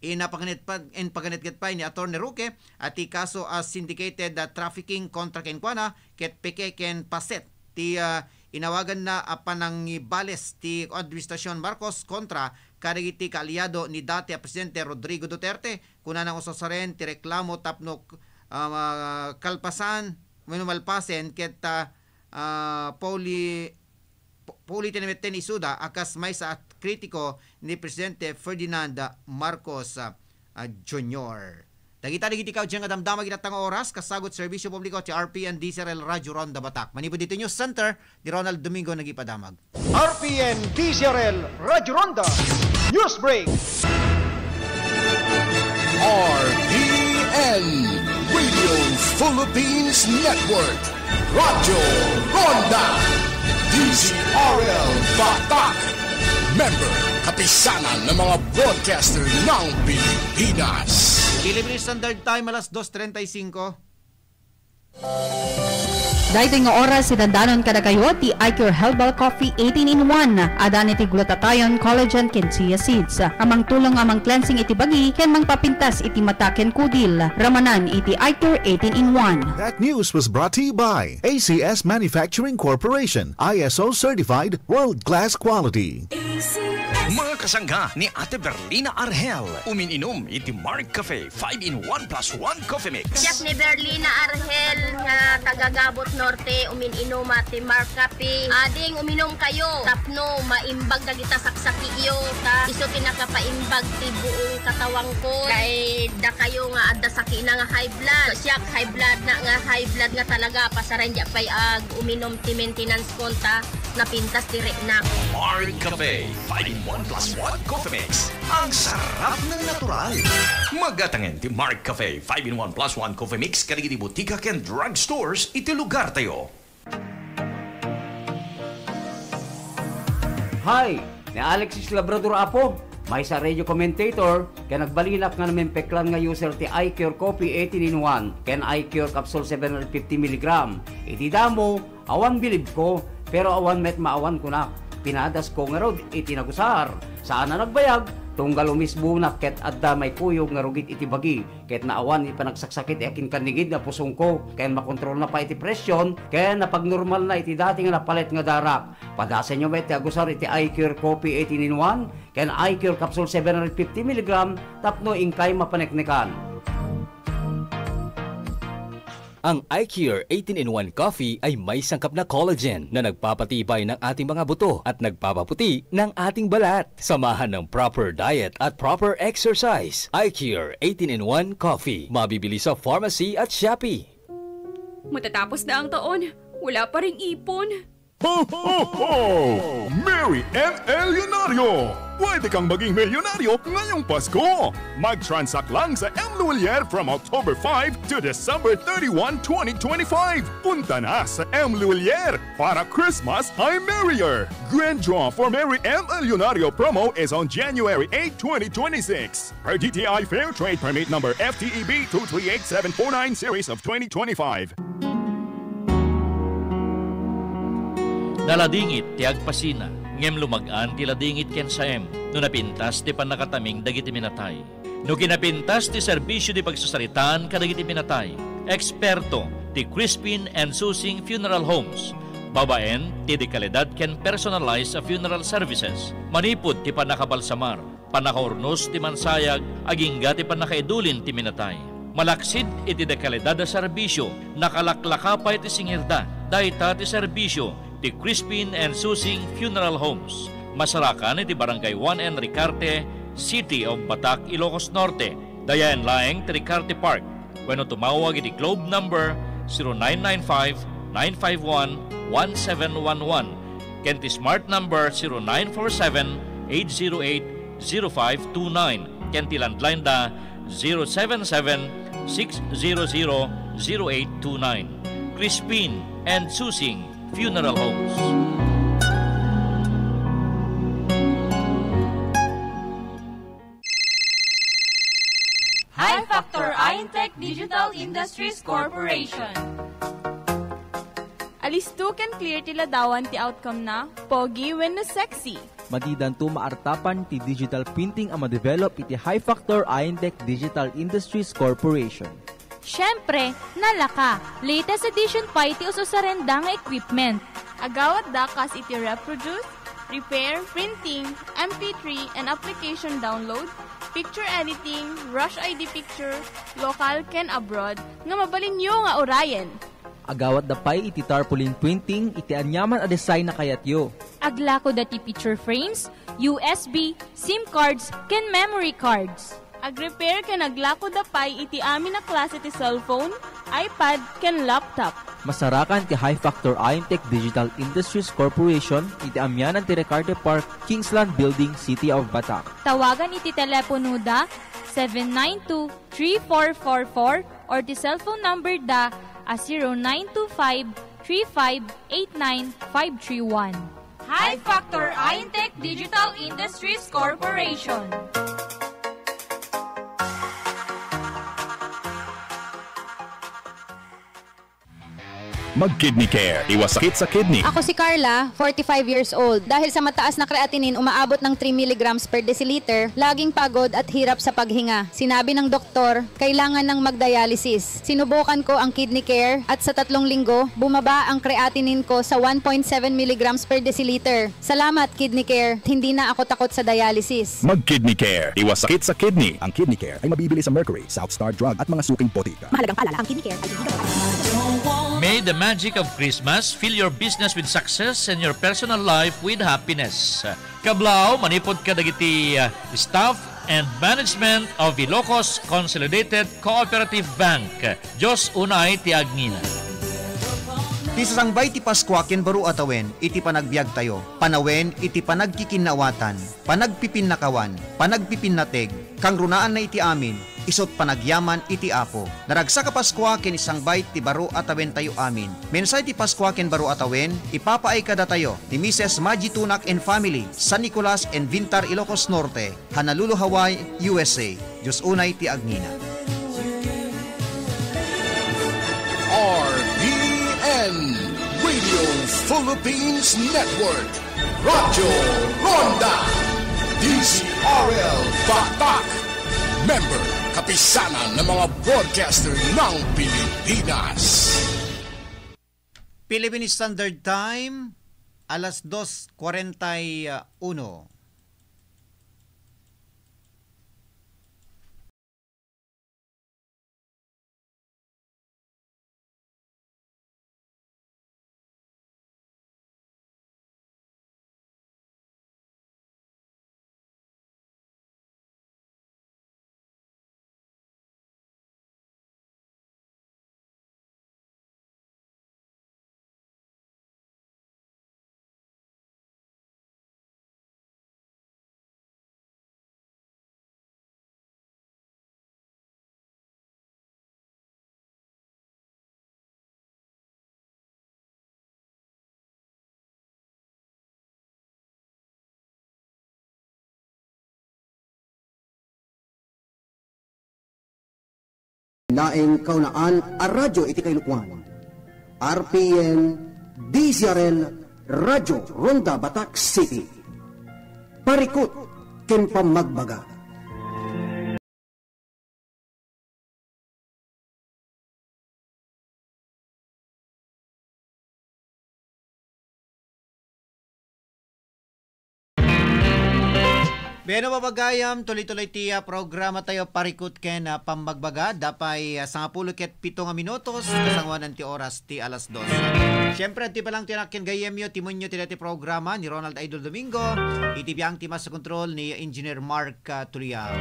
Inapaganetpa-, inpaganetget pay ni Attorney Roque a ti kaso a syndicated, ah, trafficking kontra kenkuana ket peke ken paset ti, ah, inawaganna a panangibales ti Administrasion Marcos kontra kadagiti kaaliado ni dati a Presidente Rodrigo Duterte. Kunana nga usasaren ti reklamo tapno, ah, kalpasan wenno malpasen ket, ah, ah, pauli-, pu-, puliten metten isuda a kas maysa a kritiko ni Presidente Ferdinand Marcos, ah, Junior. Dagita dagiti kaudyan nga damdama iti datang oras, kasagut serbisyo publiko ti R P N D Z R L Radyo Ronda Batak. Manipud ditoy News Center, ni Ronald Domingo nagipadamag. R P N D Z R L Radyo Ronda News Break. R P N Radio Philippines Network, Radyo Ronda, D Z R L Batak. Member, Kapisanan ng mga Broadcaster ng Pilipinas. Philippine Standard Time, alas dos treinta y cinco. Daytoy nga oras, idandanon kadakayo ti iCure Herbal Coffee eighteen in one. Adan iti glutathione, collagen, ken chia seeds a mangtulong a mang-cleansing iti bagi ken mangpapintas iti mata ken kudil. Ramanan iti iCure eighteen in one. That news was brought to you by A C S Manufacturing Corporation, I S O certified, world-class quality. Mga kasangga ni Ate Berlina Arhel, umin-inom iti Mark Cafe five in one plus one Coffee Mix. Siak ni Berlina Arhel nga taga Gabot Norte, umin-inuma ti Mark Cafe. Ading uminom kayo tapno maimbag dagita saksakiyo, ta isu ti nakapaimbag ti buong katawangko. Kay dakayo nga adda Sakit na nga high blood. Siak, high blood na nga, high blood nga talaga. Pasaran di pay ag uminom ti maintenance ko ta napintas ti riknak. Mark Cafe, five in one plus one Coffee Mix. Ang sarap ng natural. Magatangen ti Mark Cafe five in one plus one Coffee Mix kadagiti butika ken drugstores iti lugar tayo. Hi! Ni Alexis Labrador Apo, maysa radio commentator, ken nagbalinak nga namimpeklan nga user ti iCure Coffee eighteen in one ken iCure Capsule seven hundred fifty milligram. Iti damo, awan bilibko, pero awan met maawan kunak. Pinadasko ngarud iti nagusar. Saan a nagbayag, tunggal umisbonak ket adda maikuyog nga rugit iti bagi. Ket naawan iti panagsaksakit ti akin kannigid nga pusongko, ken makontrolna pay iti presyon, ken napagnormalna iti dati nga napalet nga darak. Padasenyo met ti agusar iti iCure Coffee eighteen in one ken iCure Capsule seven hundred fifty milligram tapno inkay mapaneknekan. Ang iCure eighteen in one Coffee ay may sangkap na collagen na nagpapatibay ng ating mga buto at nagpapaputi ng ating balat. Samahan ng proper diet at proper exercise. iCure eighteen in one Coffee. Mabibili sa pharmacy at Shopee. Matatapos na ang taon, wala pa ring ipon. Ho, ho, ho! Merry M L Leonario! Pwede kang maging milyonaryo ngayong Pasko! Mag-transact lang sa M Luwilier from October five to December thirty-one, twenty twenty-five. Punta na sa M Luwilier para Christmas ay merrier! Grand draw for Merry M L Leonario promo is on January eight, twenty twenty-six. Per D T I Fair Trade Permit Number F T E B two three eight seven four nine series of twenty twenty-five. Naladingit ti agpasina, ngem lumag-an ti ladingit ken saem no napintas ti pannakataming dagiti minatay. No kinapintas ti serbisio ti pagsasaritaan kadagiti minatay, eksperto ti Crispin and Susing Funeral Homes, babaen ti dekalidad ken personalized a funeral services, manipud ti pannakabalsamar, pannakaurnos ti mansayag, agingga ti pannakaidulin ti minatay. Malaksid iti dekalidad a serbisio, nakalaklaka pay ti singirda. Dayta ti serbisio ti Crispin and Susing Funeral Homes. Masarakan iti Barangay one N Ricarte, City of Batac, Ilocos Norte. Dayaen laeng ti Ricarte Park. Wenno tumawag iti Globe number zero nine nine five, nine five one, one seven one one ken ti Smart number zero nine four seven, eight zero eight, zero five two nine ken ti landline da zero seven seven, six zero zero, zero eight two nine. Crispin and Susing Funeral Homes. High Factor Intech Digital Industries Corporation. Alisto ken clear ti ladawan ti outcome na, pogi wenno sexy. Madidanto maartapan ti digital printing a madevelop iti High Factor Intech Digital Industries Corporation. Siyempre, nalaka, latest edition pay ti ususarenda nga equipment. Agawatda kas iti reproduce, repair, printing, M P three, and application download, picture editing, rush I D picture, local ken abroad, nga mabalinyo nga urayen. Agawatda pay iti tarpaulin printing iti aniaman a design a kayatyo. Aglakoda ti picture frames, U S B, SIM cards, ken memory cards. Agrepair ken aglakoda pay iti amin a klase ti cellphone, iPad, ken laptop. Masarakan ti High Factor Intech Digital Industries Corporation iti amianan ti Ricarte Park, Kingsland Building, City of Batac. Tawagan iti teleponoda seven nine two, three four four four or ti cellphone number da a zero nine two five, three five eight nine, five three one. High Factor Intech Digital Industries Corporation. Mag-Kidney Care. Iwas sakit sa kidney. Ako si Carla, forty-five years old. Dahil sa mataas na creatinine umaabot ng three milligrams per deciliter, laging pagod at hirap sa paghinga. Sinabi ng doktor, kailangan ng mag-dialysis. Sinubukan ko ang Kidney Care at sa tatlong linggo, bumaba ang creatinine ko sa one point seven milligrams per deciliter. Salamat, Kidney Care. Hindi na ako takot sa dialysis. Mag-Kidney Care. Iwas sakit sa kidney. Ang Kidney Care ay mabibili sa Mercury, South Star Drug at mga suking botika. Mahalagang paalala, ang Kidney Care ay hindi gamot. May the magic of Christmas fill your business with success and your personal life with happiness. Kablaaw, manipud kadagiti, ah, staff and management of Ilocos Consolidated Cooperative Bank. Dios unay ti agngina. Ti sasangbay ti Paskua ken baro a tawen iti panagbiagtayo, panawen iti panagkikinnaawatan, panagpipinnakawan, panagpipinnateg, kangrunaanna iti amin, isut' panagyaman iti Apo. Naragsak a Paskua ken isangbay ti baro a tawentayo amin. Mensahe ti Paskua ken baro a tawen, ipapaay kadatayo ni Misis Maggie Tunac and family, San Nicolas and Vintar, Ilocos Norte, Honolulu, Hawaii, U S A. Dios unay ti agngina. R P N, Radio Philippines Network, Radyo Ronda, D Z R L Batak, member, Kapisanan ng mga Broadcaster ng Pilipinas. Philippine Standard Time, alas dos cuarenta y uno. Laeng kaunaan a radyo iti kailukoan. R P N, D Z R L, Radyo Ronda, Batak City. Parikut ken pammagbaga. Bueno, papagayam, tuloy-tuloy ti, ah, programa tayo, Parikut ken, ah, Pammagbaga. Dapay, ah, sangapulo ket pito nga minutos, kasangoanan ti oras ti alas dos. Siyempre, adtoy pay lang ti anak ken gayyemyo, timonyo ti daytoy programa ni Ronald Idol Domingo, iti biang ti master control ni Engineer Mark, ah, Tuliao.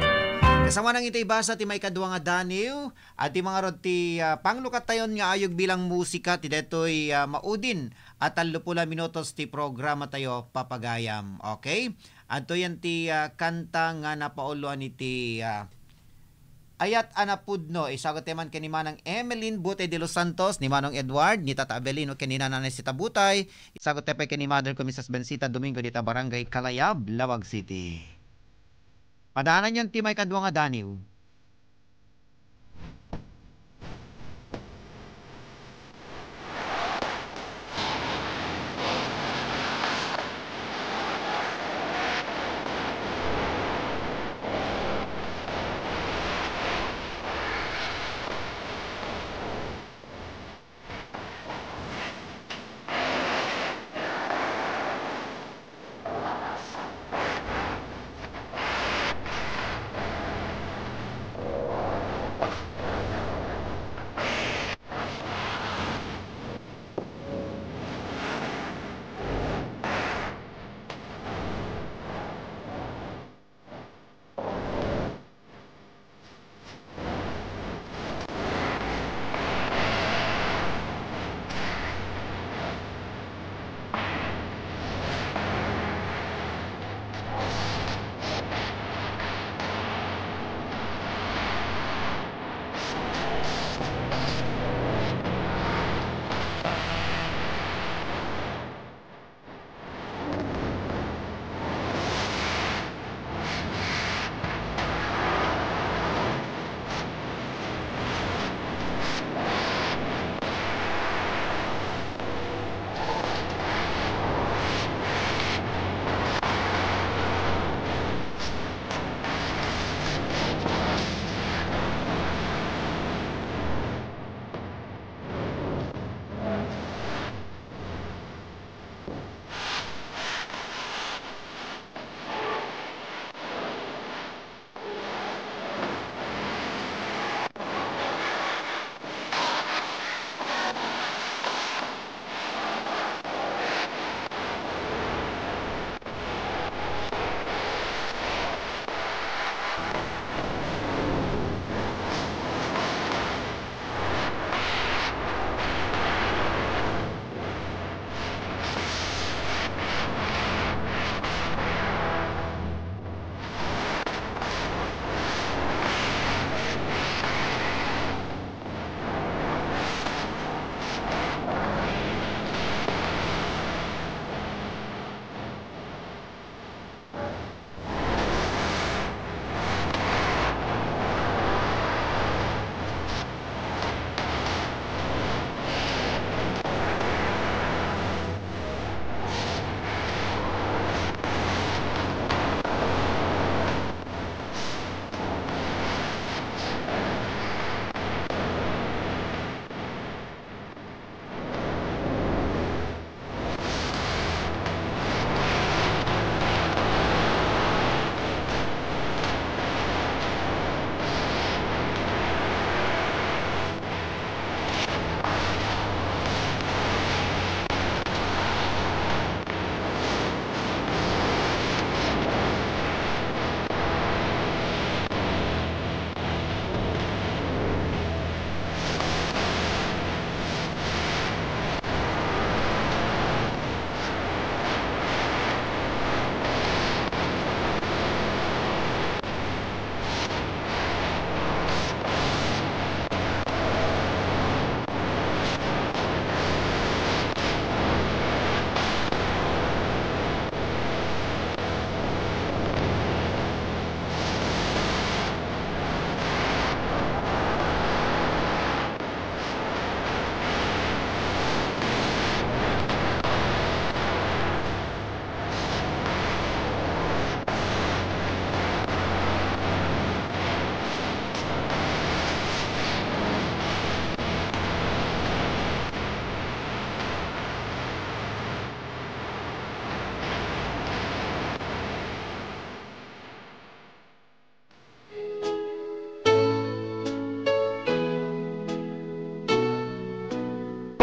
Kasangoanan ita ibasa ti maikadua nga daniw, adtoy mangarud ti, ah, panglukat tayon nga ayog bilang musika ti daytoy, ah, maudin a tallopulo a minutos ti programa tayo, papagayam. Okay? Adtoy ti, ah, kanta nga napauloan iti, ah, Ayat a Napudno. Isagut tayo man ken ni Manang Emeline Butay de los Santos, ni Manong Edward, ni Tata Abelino, ken ni Nana Nesita Butay. Isagut tayo pay ken ni Mother ko, Missus Bensita Domingo, dita Barangay Kalayab, Laoag City. Padaananyon ti maikadua nga daniw.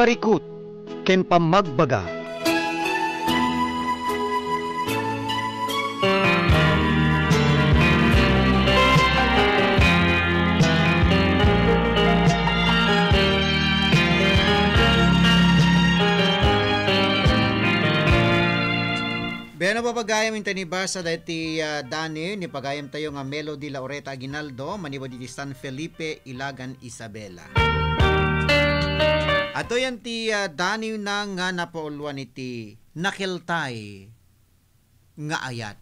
Parikut ken pammagbaga. Beno, papagayam, inta ni basa daytoy, ah, Daniel, ni pagayam tayo nga Melody Laureta Aguinaldo, manipud iti San Felipe, Ilagan, Isabela. Ato yan ti, ah, Daniel na nga napauluan iti Nakeltay nga Ayat.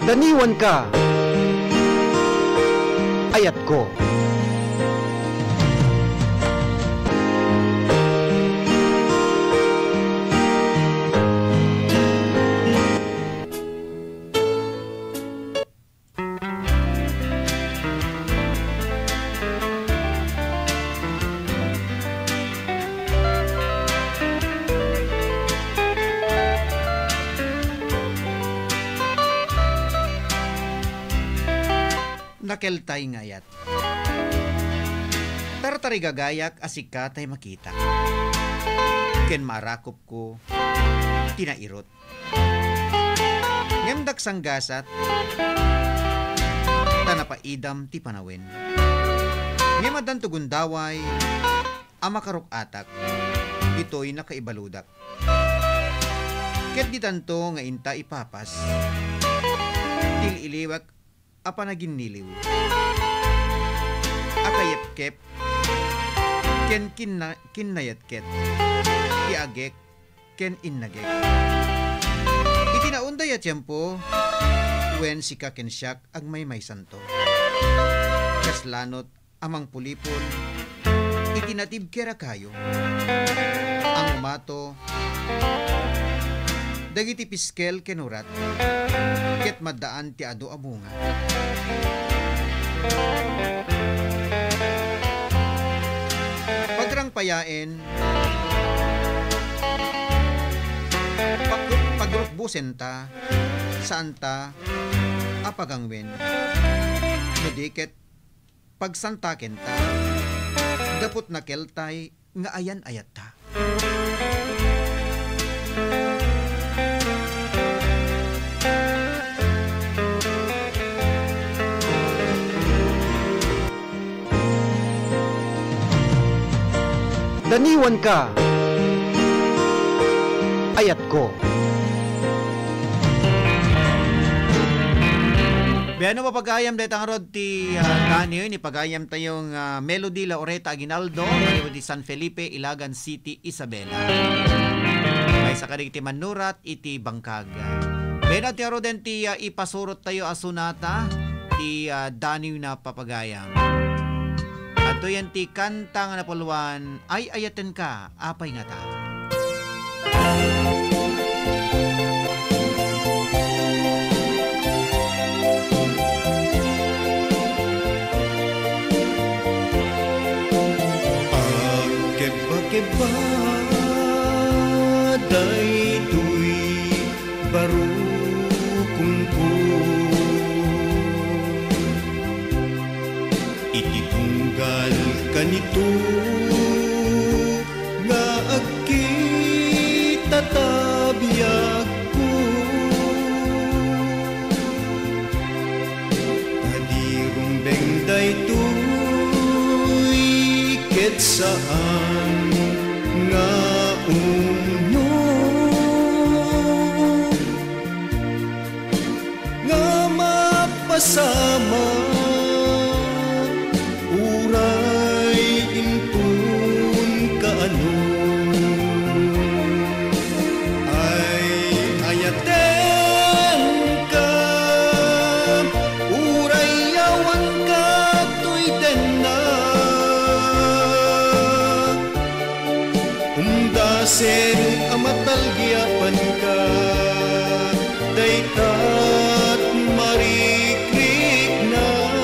Daniwanka, ayatko. Nakeltay nga ayat. Tartarigagayak a sika tay makita. Ken maarakopko ti nairut. Ngem daksanggasat, ta napaidam ti panawen. Ngem addanto gundaway a makaruk-atak, ditoy nakaibaludak. Ket ditanto nga inta ipapas ti il-iliwek a panaginniliw a kayepkep ken kinna-, kinnayetket ti agek ken innagek. Iti naunday a tiempo, wen sika ken siak agmaymaysanto. Kaslanot a mangpulipol iti natibker a kayo. Ang umato dagiti piskel ken urat, ket maddaan ti adu a bunga. Pagrangpayaen, pag-, pagrukbusenta, saanta a pagangwen. No di ket, pagsantakenta, gapu ta nakeltay nga ayan-ayatta. Daniwanka, ayatko. Beno, papagayam dayta ngarud ti, ah, Daniel, ni pagayam tayo nga Melody Laureta Aguinaldo, manipud ti San Felipe, Ilagan City, Isabela. Maysa kadagiti mannurat iti bangkag. Beno, ti ngaruden ti, ah, ipasurot tayo a sonata ti, ah, Daniel na papagayam. Adtoyen ti kanta nga napuluan, Ay-ayatenka, apay ngata? Agkebba-kebba daytoy barukonko. Iti tunggal kanito nga agkita ta biagko, ta di rumbeng daytoy ket saan nga umno. Nga mapasamak uray inton kaano. Ay-ayatenka, uray awanka toy dennak. Umdasen a matalgiapanka, daytat marikriknak.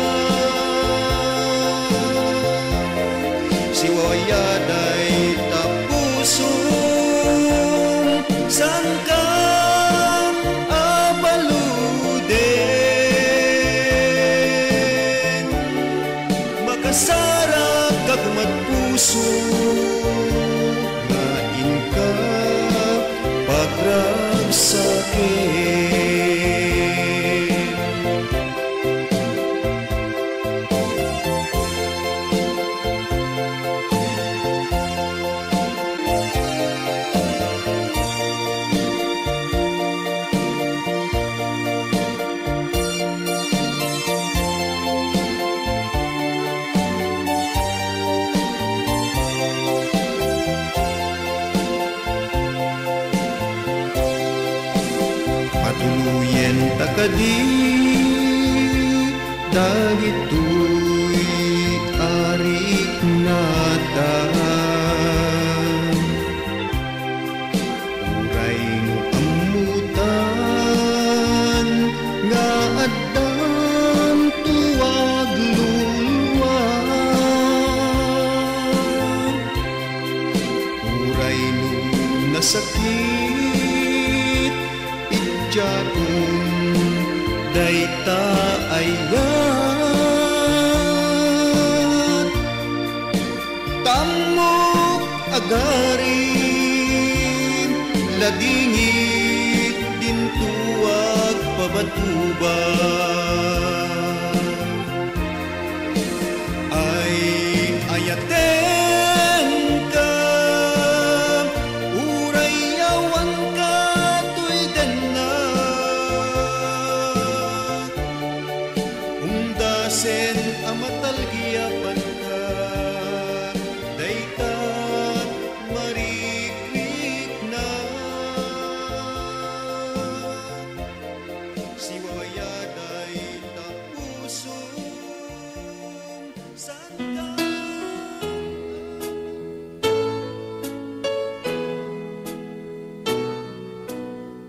Kadi dagitoy a riknatan, uray no ammotan nga addanto agluluar, uray no nasakit Diakon dayta ayat, tammok agarim, ladingit dinto agpabatubang. Ay, ayatenka, uray awanka toy dennak. Umdasen a matalgiapanka, dayta marikriknak. Siwawaya dayta pusom saan ka.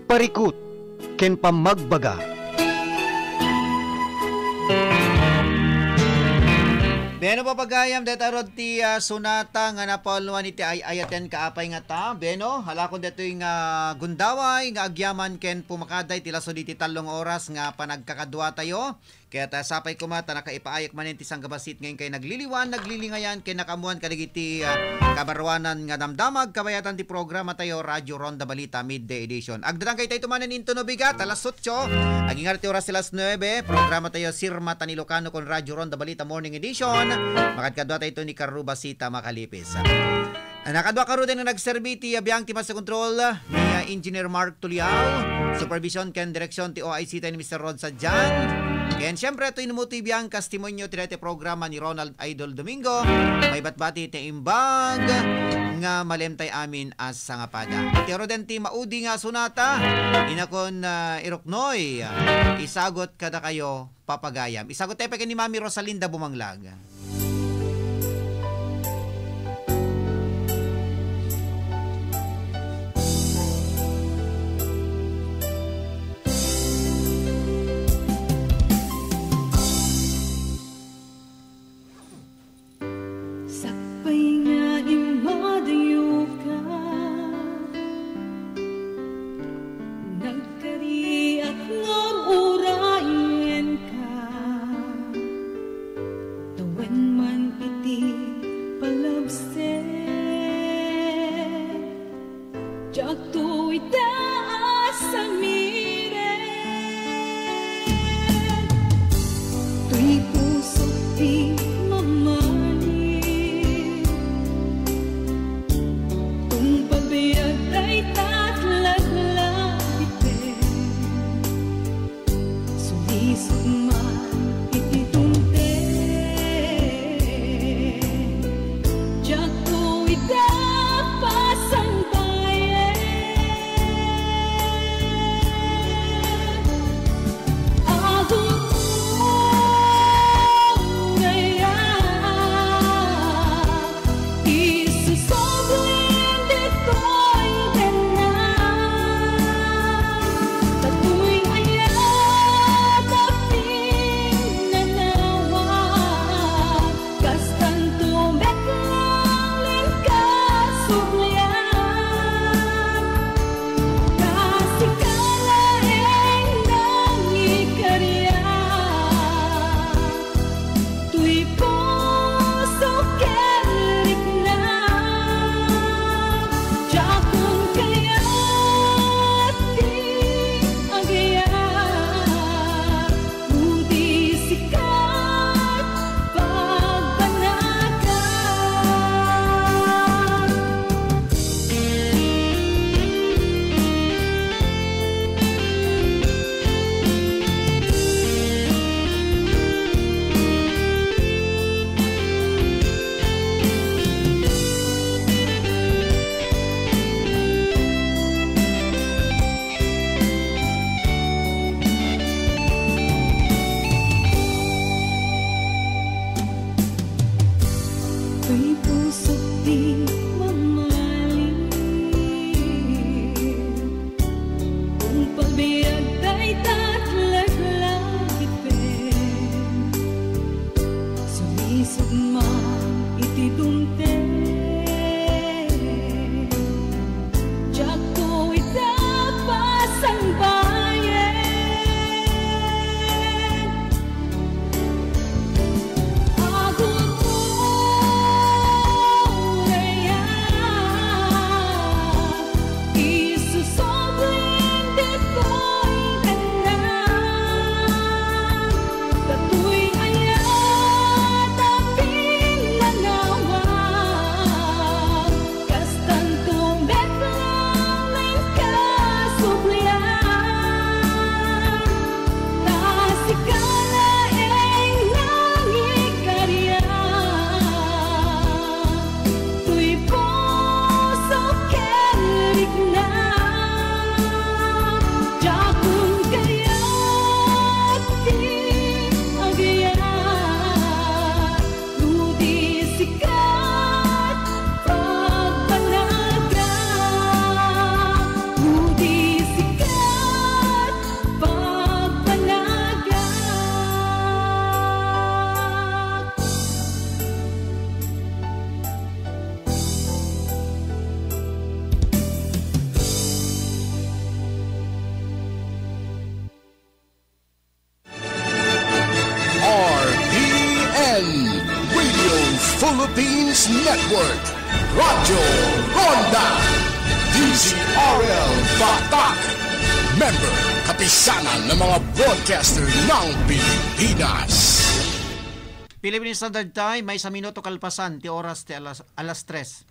Parikut ken pammagbaga. Beno, papagayam, dayta rod ti, ah, sonata nga napauluan iti ay-ayaten, kaapay nga ta. Beno, halakon daytoy nga gundaway nga agyaman ken pumakaday ti lasud iti tallo nga oras nga panagkakaduatayo. Ket, ah, sapay koma ta nakaipaayak manen ti sanggabasit nga inkay nagliliwan, naglilingayan, ken nakaammuan kadagiti, ah, kabaruanan nga damdama, agkabayatan ti programatayo, Radyo Ronda Balita Midday Edition. Agdatang kaytay manen intono bigat, alas otso. Agingar ti oras ti alas nuebe, programatayo, Sirma tan Ilocano kon Radyo Ronda Balita Morning Edition. Makadkaduatayto ni Carlo Basita Makalipis. Nakadua karoden nga nagserbi ti biang ti master control ni, ah, Engineer Mark Tuliao, supervision ken direksyon ti O I C tayo ni Mister Rod Sadian. Ken siyempre, itoy no ti biang testimonio ti dayta programa ni Ronald Idol Domingo. Maibatbati ti imbag nga malemtay amin a sangapada. Ti rod ti maudi nga sonata, inakon, ah, iruknoy, ah, isagot kadakayo, papagayam. Isagot tayo pa ken ni Mami Rosalinda Bumanglag. Sakbay nga immadayoka, nagkariak nga ur-urayenka, tawen man iti palabsek. Diakto ita a samiren, toy pusok ti mamali. Tungpal biag dayta laglagipem. Sulisog man iti tungteng, diakto ita pasangbayen. Aguray a Isusubli ditoy tengnga, datoy aya tapno Philippines Network, Radyo Ronda, D Z R L Batak. Member, Kapisanan ng mga Broadcaster ng Pilipinas. Philippine Standard Time, maysa minuto kalpasan ti oras ti alas, alas tres.